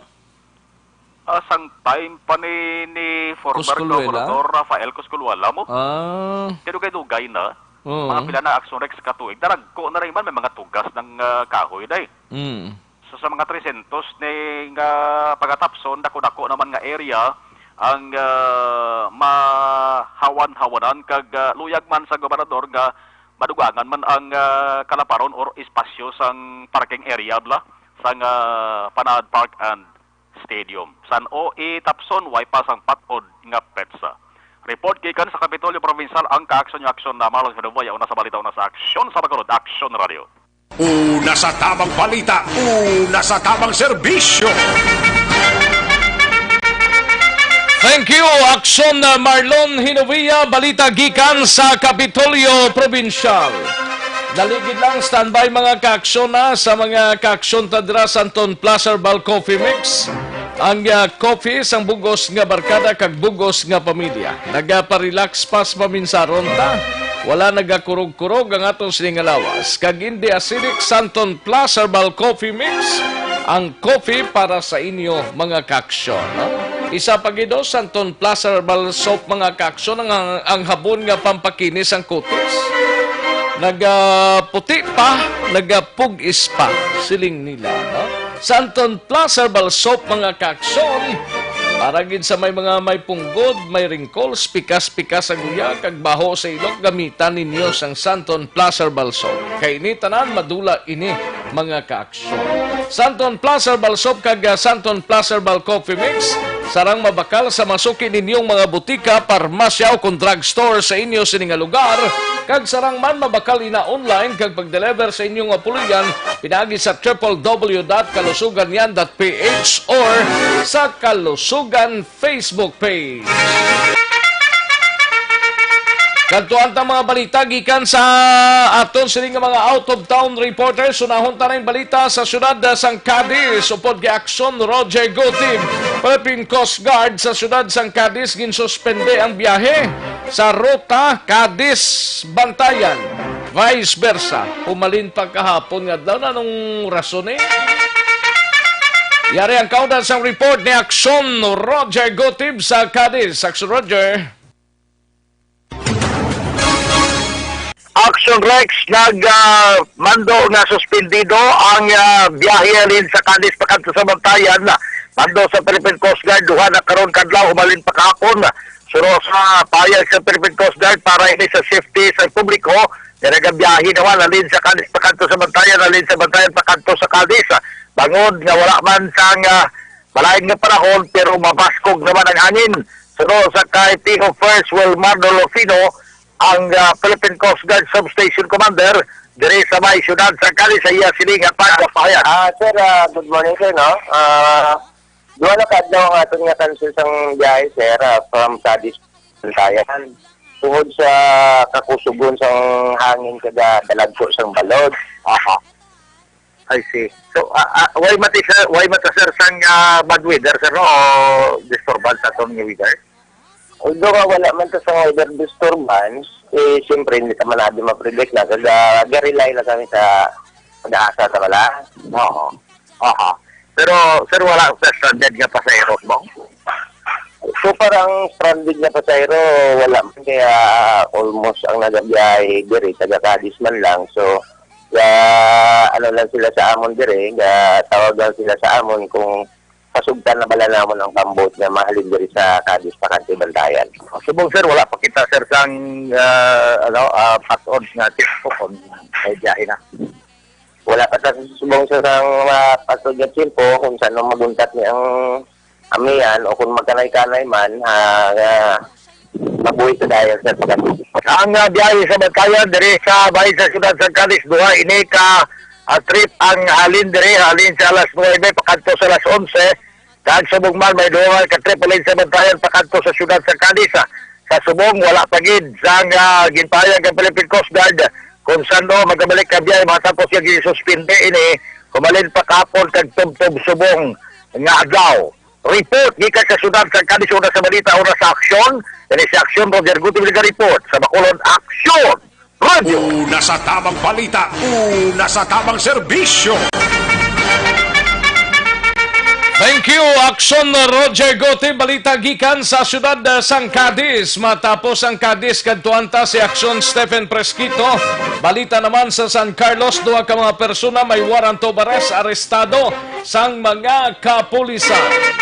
Ah, sang time pa ni, ni former Cosculuela? Gobernador Rafael Cosculuela mo. Ah. Dugay-dugay na. Oo. Mga pila na, Action Rex, ka tuig. Daragko na rin man, may mga tugas ng ah, kahoy, day. Mm. So, sa mga tresyentos ni nga pagatapson, dako-dako naman nga area ang ah, mahawan-hawanan kag ah, luyag man sa gobernador nga madugangan man ang ah, kalaparon or espasyo sang parking area bla sang ah, Panaad Park and Stadium. San-o itapson, way pa sang patod nga petsa. Report gikan sa Kapitolyo Provincial, ang Kaaksyon nga Aksyon na Marlon Hinuboy, una sa balita, una sa aksyon sa Bacolod, Aksyon Radio. Una sa tabang balita, una sa tabang serbisyo. Thank you, Aksyon Marlon Hinovia, balita gikan sa Kapitolyo Provincial. Daligid lang, standby mga kaaksyon na sa mga kaaksyon ta dira sa Anton Plaza Herbal Coffee Mix. Ang ah, coffee sang bugos nga barkada kag bugos nga pamilya. Nagaparelax pa sa paminsaron ta. Wala nagakurog-kurog ang aton sining nga lawas. Kag hindi acidic, Santon Plus Herbal Coffee Mix, ang coffee para sa inyo, mga kaaksyon, no? Isa pa gid, oh, Santon Plus Herbal Soap, mga kaaksyon, ang, ang habon nga pampakinis ang kutis. Nagaputi pa, nagapugis pa, siling nila, no? Santon Plus Herbal Soap, mga kaaksyon, Para gid sa may mga may punggod, may wrinkles, pikas-pikas sa guya, kag baho sa ilok, gamitan ninyo sang Santon Plus Herbal Soap. Kay ini tanan, madula ini, mga kaaksyon. Santon Plus Herbal Soap kag, ah, Santon Plus Herbal Coffee Mix, sarang mabakal sa masuki ninyong mga butika, parmasya o kon drugstore sa inyo sini nga lugar, kag sarang man mabakal ina online kag pag-deliver sa inyong mga puloy-an pinaagi sa triple W dot kalusugan yan dot P H or sa Kalusugan Facebook page. Kadtuan ta mga balita gikan sa aton sini nga mga out-of-town reporters. Unahon ta na yung balita sa siyudad sang Cadiz. Upod kay Aksyon Roger Gutib, Philippine Coast Guard sa siyudad sang Cadiz ginsuspende ang biyahe sa ruta Cadiz-Bantayan. Vice versa, pumalin pa kahapon nga daw na nung rason eh. Yari ang kaudan sang report ni Aksyon Roger Gutib sa Cadiz. Aksyon Roger. Action Rex nag ah, mando nga suspendido ang ah, biyahe halin sa Cadiz pakadto sa Bantayan. Mando sa Philippine Coast Guard, duha na karon kadlaw, humalin pa kahapon. Suno sa payag sa Philippine Coast Guard para ini sa safety sa publiko, nga nagabiyahe naman halin sa Cadiz pakadto sa Bantayan, halin sa Bantayan pakadto sa Cadiz. Bangod nga wala man sang ah, malain nga panahon, pero mabaskog naman ang hangin. Suno sa kay P O First Wilmar Dolofino, ang ah, Philippine Coast Guard Substation Commander diri sa may siyudad sa Cadiz, sa iya sini nga pagpahayag. Ah, sir, ah, good morning, sir, no? Ah, duha na ka adlaw ang aton nga cancel sang biyahe, sir, ah, from Cadiz, Bantayan. Tungod sa kakusugon sang hangin kag dalagko sang balod. Aha. I see. So, ah, ah, why mati, sir? Why mata, sir, sang ah, bad weather, sir, no? O disturbance sa aton nga weather? Although nga wala man ta sa weather disturbance, eh, siyempre, hindi ta man natin ma-predict na. Kag, ah, ga-rely lang kami sa pag-asa sa wala. Oo. Aha. Pero, sir, wala sa stranded nga pasahero, no? So far, ang stranded nga pasahero, wala man. Kaya, ah, almost ang nagabiyahe diri, taga Cadiz man lang. So, ya, ano lang sila sa amon diri, ya, tawag lang sila sa amon kung pasugtan na bala namon ang pambot nga mahalin diri sa Cadiz, pakadto Bantayan. Subong, sir, wala pa kita, sir, sang, ah, ano, ah, patod nga tiyempo kung may biyahe na. Wala pa ta subong, sir, sang, ah, patod nga tiyempo kung saan maguntat ni ang amihan o kung magkanay-kanay man, ah, nga mabuhi sa dayon, sir, pagkatapos. Ang ah, biyahe sa Bantayan diri sa bahin sa siyudad sa Cadiz, duha ini ka ah, trip ang halin diri, halin sa alas nuwebe pakadto sa alas onse. Kag subong man, may duha ka trip halin sa Bantayan pakadto sa siyudad sa Cadiz. Sa subong, wala pa gid sang ah, ginpahayag ang Philippine Coast Guard kung sano magabalik ka biyahe matapos nga gisuspinde ini, humalin pa kahapon kag tubtob subong nga adlaw. Report gikan sa siyudad sa Cadiz, una sa balita, una sa aksyon. Ini si Aksyon Roger Gutib, report sa Bacolod Aksyon Radio. Una sa tamang balita, una sa tamang serbisyo. Thank you, Aksyon Roger Gutib. Balita gikan sa siyudad, uh, sang Cadiz. Matapos ang Cadiz, kadtuan ta si Aksyon Stephen Fresquito. Balita naman sa San Carlos, duha ka mga persona may warrant of arrest, arestado sang mga kapulisan.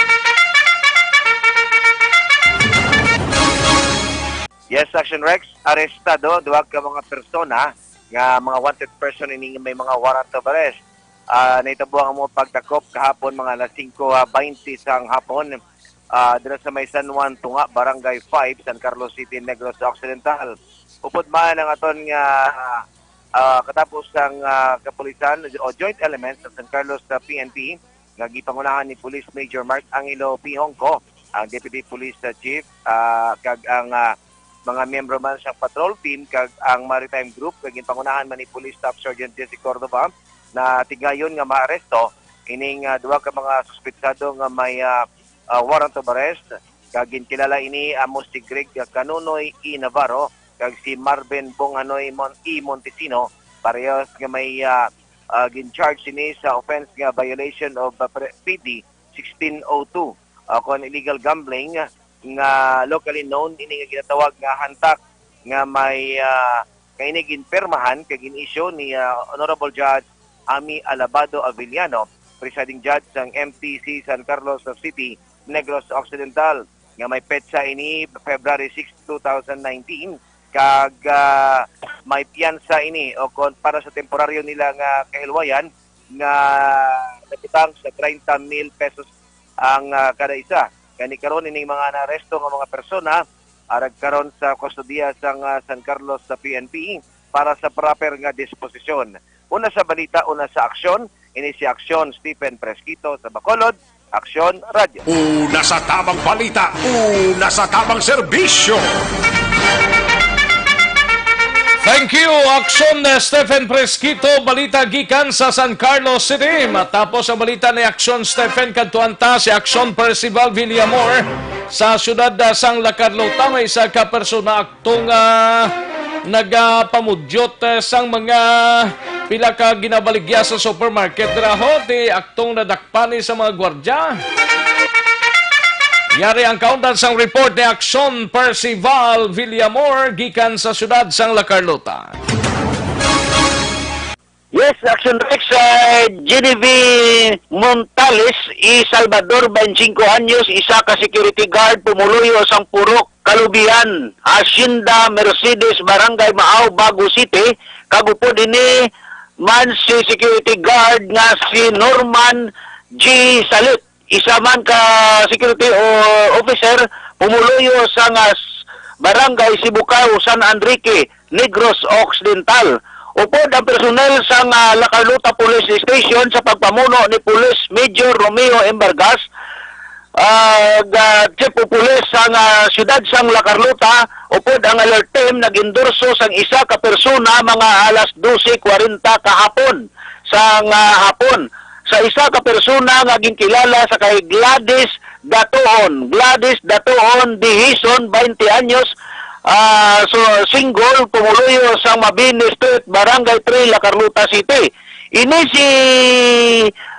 Yes, Action Rex, arestado duha ka mga persona nga mga wanted person ini nga may mga warrant of arrest. Ah, nahitabo ang among pagdakop kahapon mga alas singko, ah, baynte sang hapon, ah, dira sa may San Juan Tunga, Barangay five, San Carlos City, Negros Occidental. Upod man ang aton nga, ah, katapos sang, ah, kapulisan o joint elements sa San Carlos sa P N P, nga gipangunahan ni Police Major Mark Angelo P. Hongco, ang Deputy Police, ah, Chief, ah, kag ang, ah, mga miyembro man sa patrol team kag ang maritime group, kag ginpangunahan man ni Police Staff Sergeant Jesse Cordova, na tigayon nga maaresto ining, ah, duha ka mga suspetsado nga may, ah, ah, warrant of arrest, kag ginkilala ini amo si Greg Canunoy E. Navarro kag si Marvin Bonghanoy Mon-, E. Montesino, parehas nga may, ah, ah, gin-charge sini sa offense nga violation of, ah, pre-, P D sixteen oh two, ah, kon illegal gambling, nga locally known ini nga ginatawag nga hantak, nga may, ah, nga ini ginpirmahan kag gin-issue ni, ah, Honorable Judge Ami Alabado Avellano, Presiding Judge sang M T C San Carlos City, Negros Occidental, nga may petsa ini February six, two thousand nineteen, kag, ah, may piyansa ini o kon para sa temporaryo nila nga kahilwayan nga nabutang sa treinta mil pesos ang, ah, kada isa. Gani karon ining mga naaresto nga mga persona arag karon sa kustodiya sang, ah, San Carlos sa P N P para sa proper nga disposisyon. Una sa balita, una sa aksyon, ini si Aksyon Stephen Fresquito sa Bacolod, Aksyon Radyo. Una sa tamang balita, una sa tamang serbisyo. Thank you, Aksyon, uh, Stephen Fresquito. Balita gikan sa San Carlos City. Matapos ang balita ni Aksyon Stephen, kadtuan ta si Aksyon Percival Villamor sa siyudad, uh, sang La Carlota. May isa ka persona aktong, ah, nagapamudyot, eh, sang mga pila ka ginabaligya sa supermarket dira, ho, ti aktong nadakpan ni sa mga gwardya. Yari ang kaundan sang report ni Aksyon Percival Villamor gikan sa siyudad sang La Carlota. Yes, Action Rex, uh, Genevieve Montales y Salvador, twenty-five anyos, isa ka security guard, pumuluyo sang Purok Kalubian, Hacienda Mercedes, Barangay Maao, Bago City, kag upod ini man si security guard nga si Norman G. Salit. Isa man ka security o officer pumuluyo sa nga s-, barangay Sibukaw, San Enrique, Negros Occidental. Upod ang personel sa nga La Carlota Police Station sa pagpamuno ni Police Major Romeo M. Vargas, ah, ga-, Chief of Police sa nga siyudad sang La Carlota, upod ang alert team nag-endorso sang isa ka persona mga alas dose kwarenta kahapon sang, ah, hapon sa isa ka persona nga ginkilala sa kay Gladys Datuon. Gladys Datuon Dihison, twenty anyos, ah, so, single, pumuluyo sa Mabini Street, Barangay three, La Carlota City. Ini si,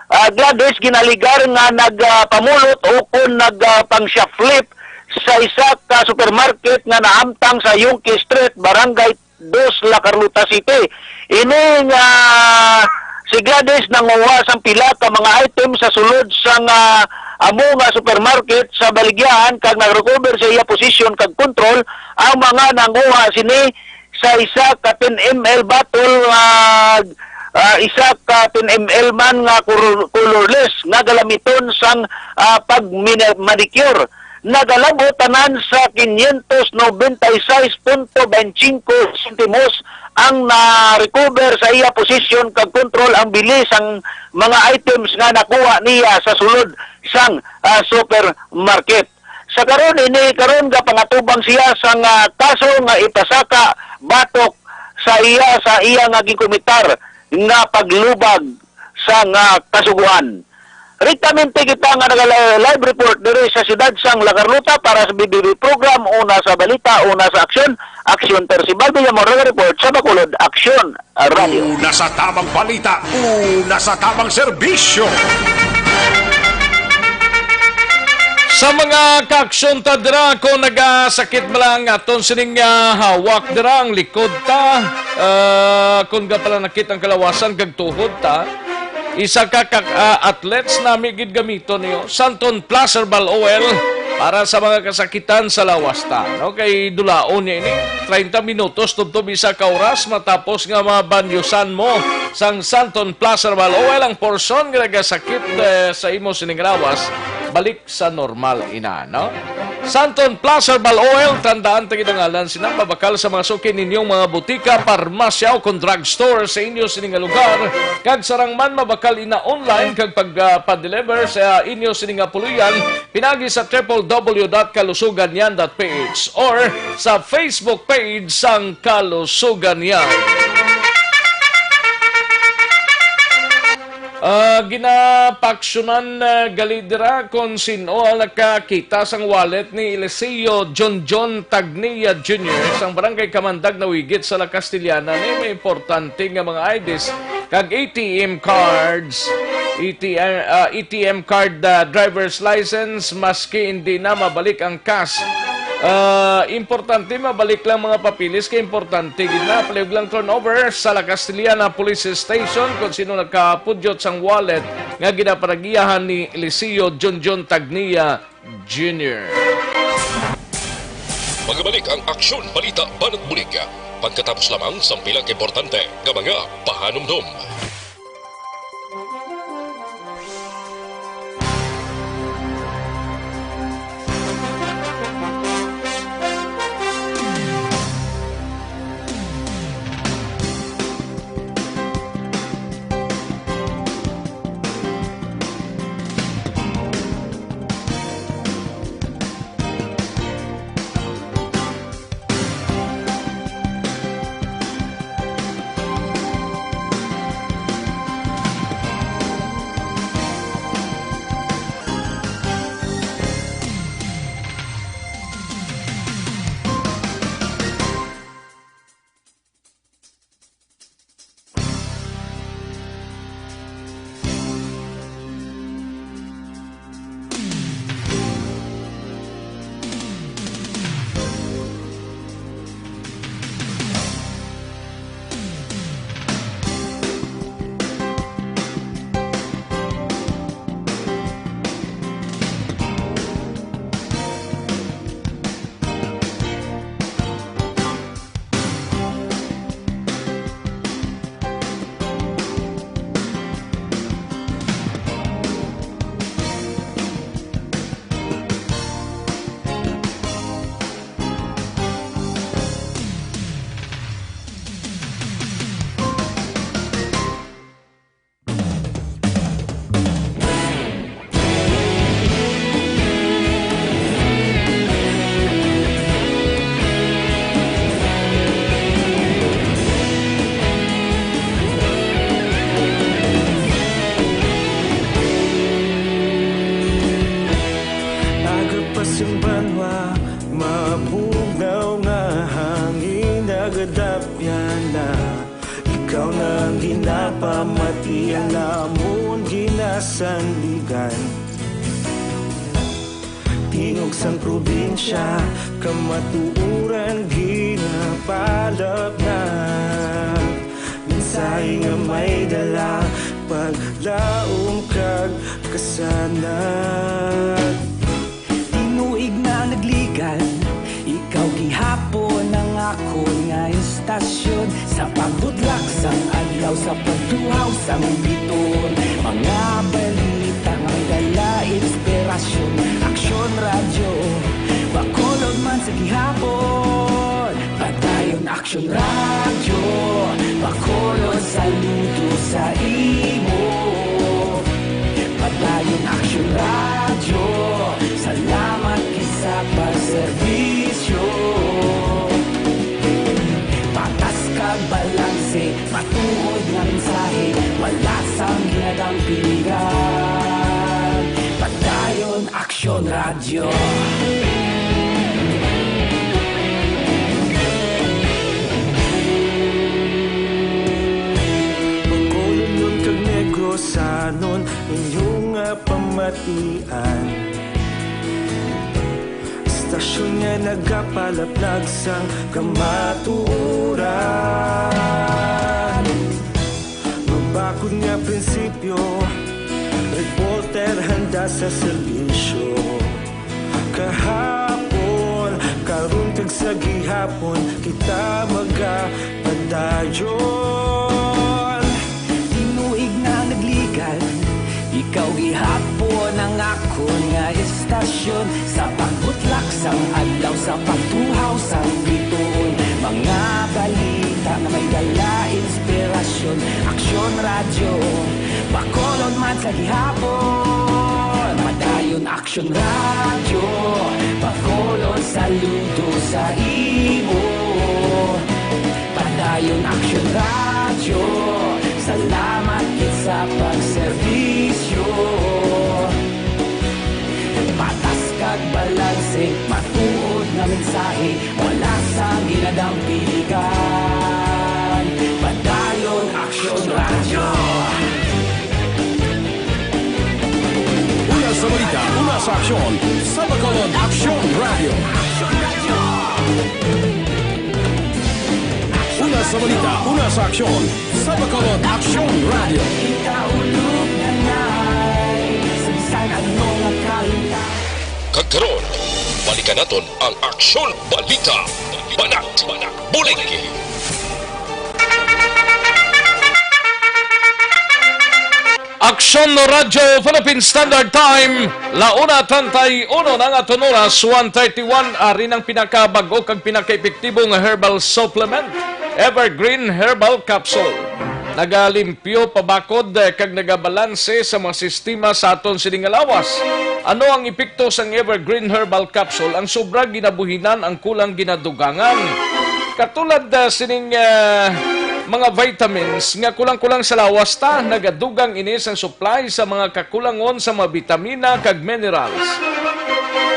ah, Gladys ginaligar nga nagpamulot o kon nag, ah, pang shoplift sa isa ka supermarket nga nahamtang sa Yungque Street, Barangay dos, La Carlota City. Ini nga si Gladys nanguha sang pila ka mga item sa sulod sang, ah, amo nga supermarket sa baligyahan kag nag-recover sa iya posisyon kag kontrol ang mga nanguha sini sa isa ka ten M L bottle, ah, ah, isa ka ten M L man nga color-, colorless nga galamiton sang, ah, pag-mini-, manicure. Nagalab-ot tanan sa quinientos noventa y seis punto veinticinco sentimos ang na-recover sa iya posisyon kag kontrol ang bili sang mga items nga nakuha niya sa sulod sang, ah, supermarket. Sa karon, ini karon gapangatubang siya sang, ah, kaso nga ipasaka batok sa iya, sa iya nga ginkomitar nga paglubag sa nga kasugoan. Direktamente kita nga naga-live report diri sa siyudad sang La Carlota para sa B B B program, una sa balita, una sa aksyon, Aksyon Percival Villamor, naga-report sa Bacolod, Aksyon Radio. Una sa tamang balita, una sa tamang serbisyo. Sa mga kaaksyon ta dira, kung nagasakit ba lang aton sining, ah, hawak dira, ang likod ta, ah, kung gapalanakit ang kalawasan kag tuhod ta, isa ka, ka, ah, athletes nami gid gamiton niyo, Santon Plus Herbal Oil para sa mga kasakitan sa lawas ta. No? Kay dulaon niya ini, treinta minutos tubtob isa ka oras matapos nga mabanyosan mo sang Santon Plus Herbal Oil ang porsyon nga nagasakit, eh, sa imo sining lawas, balik sa normal ina, no? Santon Plus Herbal Oil, tandaan ta gid ang ngalan sina, mabakal sa mga suki ninyong mga butika, parmasya o kon drugstore sa inyo sini nga lugar, kag sarang man mabakal ina online kag pag, ah, pa-deliver sa inyo sini nga puloy-an pinaagi sa triple W dot kalusuganyan dot P H or sa Facebook page sang Kalusuganyan. Ah, ginapaaksyonan, ah, gali dira kon sin-o ang nakakita sang wallet ni Eliseo John John Tagnia Junior, sang Barangay Kamandag, Nawigit sa La Castellana, ni may importante nga mga I Ds kag A T M cards, A T M, ah, A T M card, ah, driver's license, maski hindi na mabalik ang cash. Ah, importante, mabalik lang mga papeles kay importante gid na. Palihog lang turnover sa La Castellana Police Station kung sino nakapudyot sang wallet nga ginapanagiyahan ni Eliseo Junjun Tagnia Junior. Magabalik ang Aksyon Balita Banat Bulig pagkatapos lamang sang pila ka importante nga mga pahanumdom. Aga pa sing banwa, mabugnaw nga hangin, nagadapyan na. Ikaw na ang ginapamati, ang amon ginasandigan. Tingog sang probinsya, kamatuoran ginapalapnag. Mensahe nga may dala, paglaom kag kasanag. Tinuig na nagligan, ikaw gihapon ang akon nga istasyon. Sa pagbutlak sang adlaw, sa pagtuhaw sang bituon, mga balita nga may dala inspirasyon. Aksyon Radyo, Bacolod man sa gihapon. Padayon Aksyon Radyo, Bacolod, saludo sa imo. Padayon Aksyon Radyo, salamat gid sa pagserbisyo. Patas kag balanse, matuod nga mensahe, wala sang ginadampingan. Padayon Aksyon Radyo. Bacolodnon kag Negrosanon, inyo nga pamatian. Istasyon nga nagapalaplag sang kamatuoran. Mabakod nga prinsipyo, reporter handa sa serbisyo. Kahapon, karon kag sa gihapon, kita magapadayon. Tinuig na nagligan, ikaw gihapon ang akon nga istasyon. Sa pagbutlak sang adlaw, sa pagtuhaw sang bituon, mga balita nga may dala inspirasyon. Aksyon Radyo, Bacolod man sa gihapon. Padayon Aksyon Radyo, Bacolod, saludo sa imo. Padayon Aksyon Radyo, salamat gid sa pagserbisyo. Patas kag balanse, matuod nga mensahe, wala sang ginadampingan. Padayon Aksyon Radyo. Una sa balita, una sa aksyon, sa Bacolod Aksyon Radyo. Una sa balita, una sa aksyon, sa Bacolod Aksyon Radyo. Kita ulog na nay, sa bisan ano nga kalimtan. Karon, balikan naton ang Aksyon Balita, Banat, Bulig. Aksyon Radyo Philippine Standard Time, la una treinta y uno na nga aton oras, one thirty-one. Ari ang pinakabag-o kag pinakaepektibo nga herbal supplement, Evergreen Herbal Capsule. Nagalimpyo, pabakod, eh, kag nagabalanse sa mga sistema sa aton sini nga lawas. Ano ang epekto sang Evergreen Herbal Capsule? Ang sobra ginabuhinan, ang kulang ginadugangan. Katulad, ah, sining, ah, mga vitamins nga kulang-kulang sa lawas ta, nagadugang ini sang supply sa mga kakulangon sa mga bitamina kag minerals.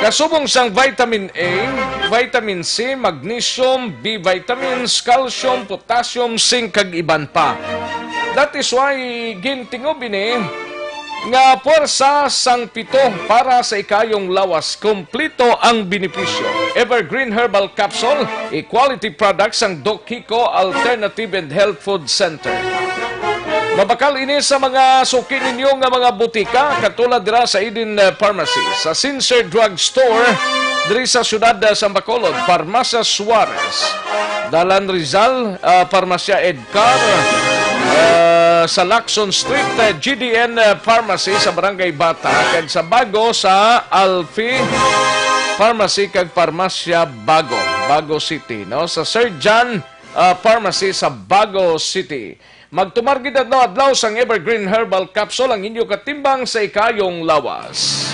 Kasubong sang vitamin A, vitamin C, magnesium, B vitamins, calcium, potassium, zinc, kag iban pa. That is why gintingob ini nga puwersa sang pito para sa ikayong lawas. Kompleto ang benepisyo. Evergreen Herbal Capsule, a quality product sang Doc Kiko Alternative and Health Food Center. Mabakal ini sa mga suki ninyo nga mga butika, katulad dira sa Eden, eh, Pharmacy, sa Sincere Drug Store, diri sa siyudad, eh, sa Bacolod, Farmacia Suarez, Dalan Rizal, ah, Farmacia Edcar, eh, sa Lacson Street, eh, G D N, eh, Pharmacy sa Barangay Bata, kag sa Bago sa Alfi Pharmacy kag Farmacia Bago, Bago City, no? Sa Sir John, ah, Pharmacy sa Bago City. Magtumar gid adlaw-adlaw sang Evergreen Herbal Capsule, ang inyo katimbang sa ikayong lawas.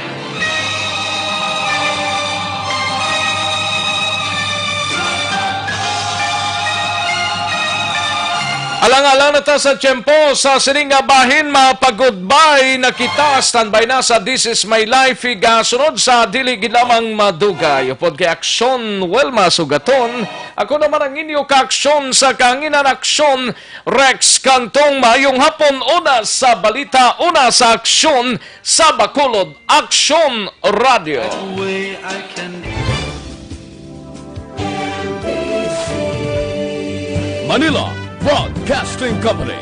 Alang-alang na ta sa tiyempo sa sining nga bahin, mapag-goodbye na kita. Standby na sa This Is My Life, higasunod sa Dili Gid Lamang Madugay. Upod kay Aksyon Wilma Sugaton, ako naman ang inyo ka-aksyon sa kahanginan, Aksyon Rex Cantong. Maayong hapon. Una sa balita, una sa aksyon sa Bacolod, Aksyon Radio. Manila Broadcasting Company.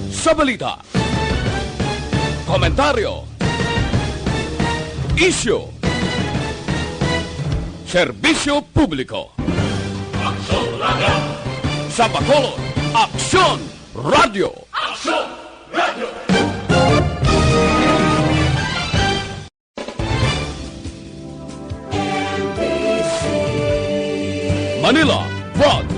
Sa balita, komentaryo, isyu, serbisyo publiko. Aksyon Radio. Sa Bacolod, Aksyon Radio. Aksyon Radio. Manila Broad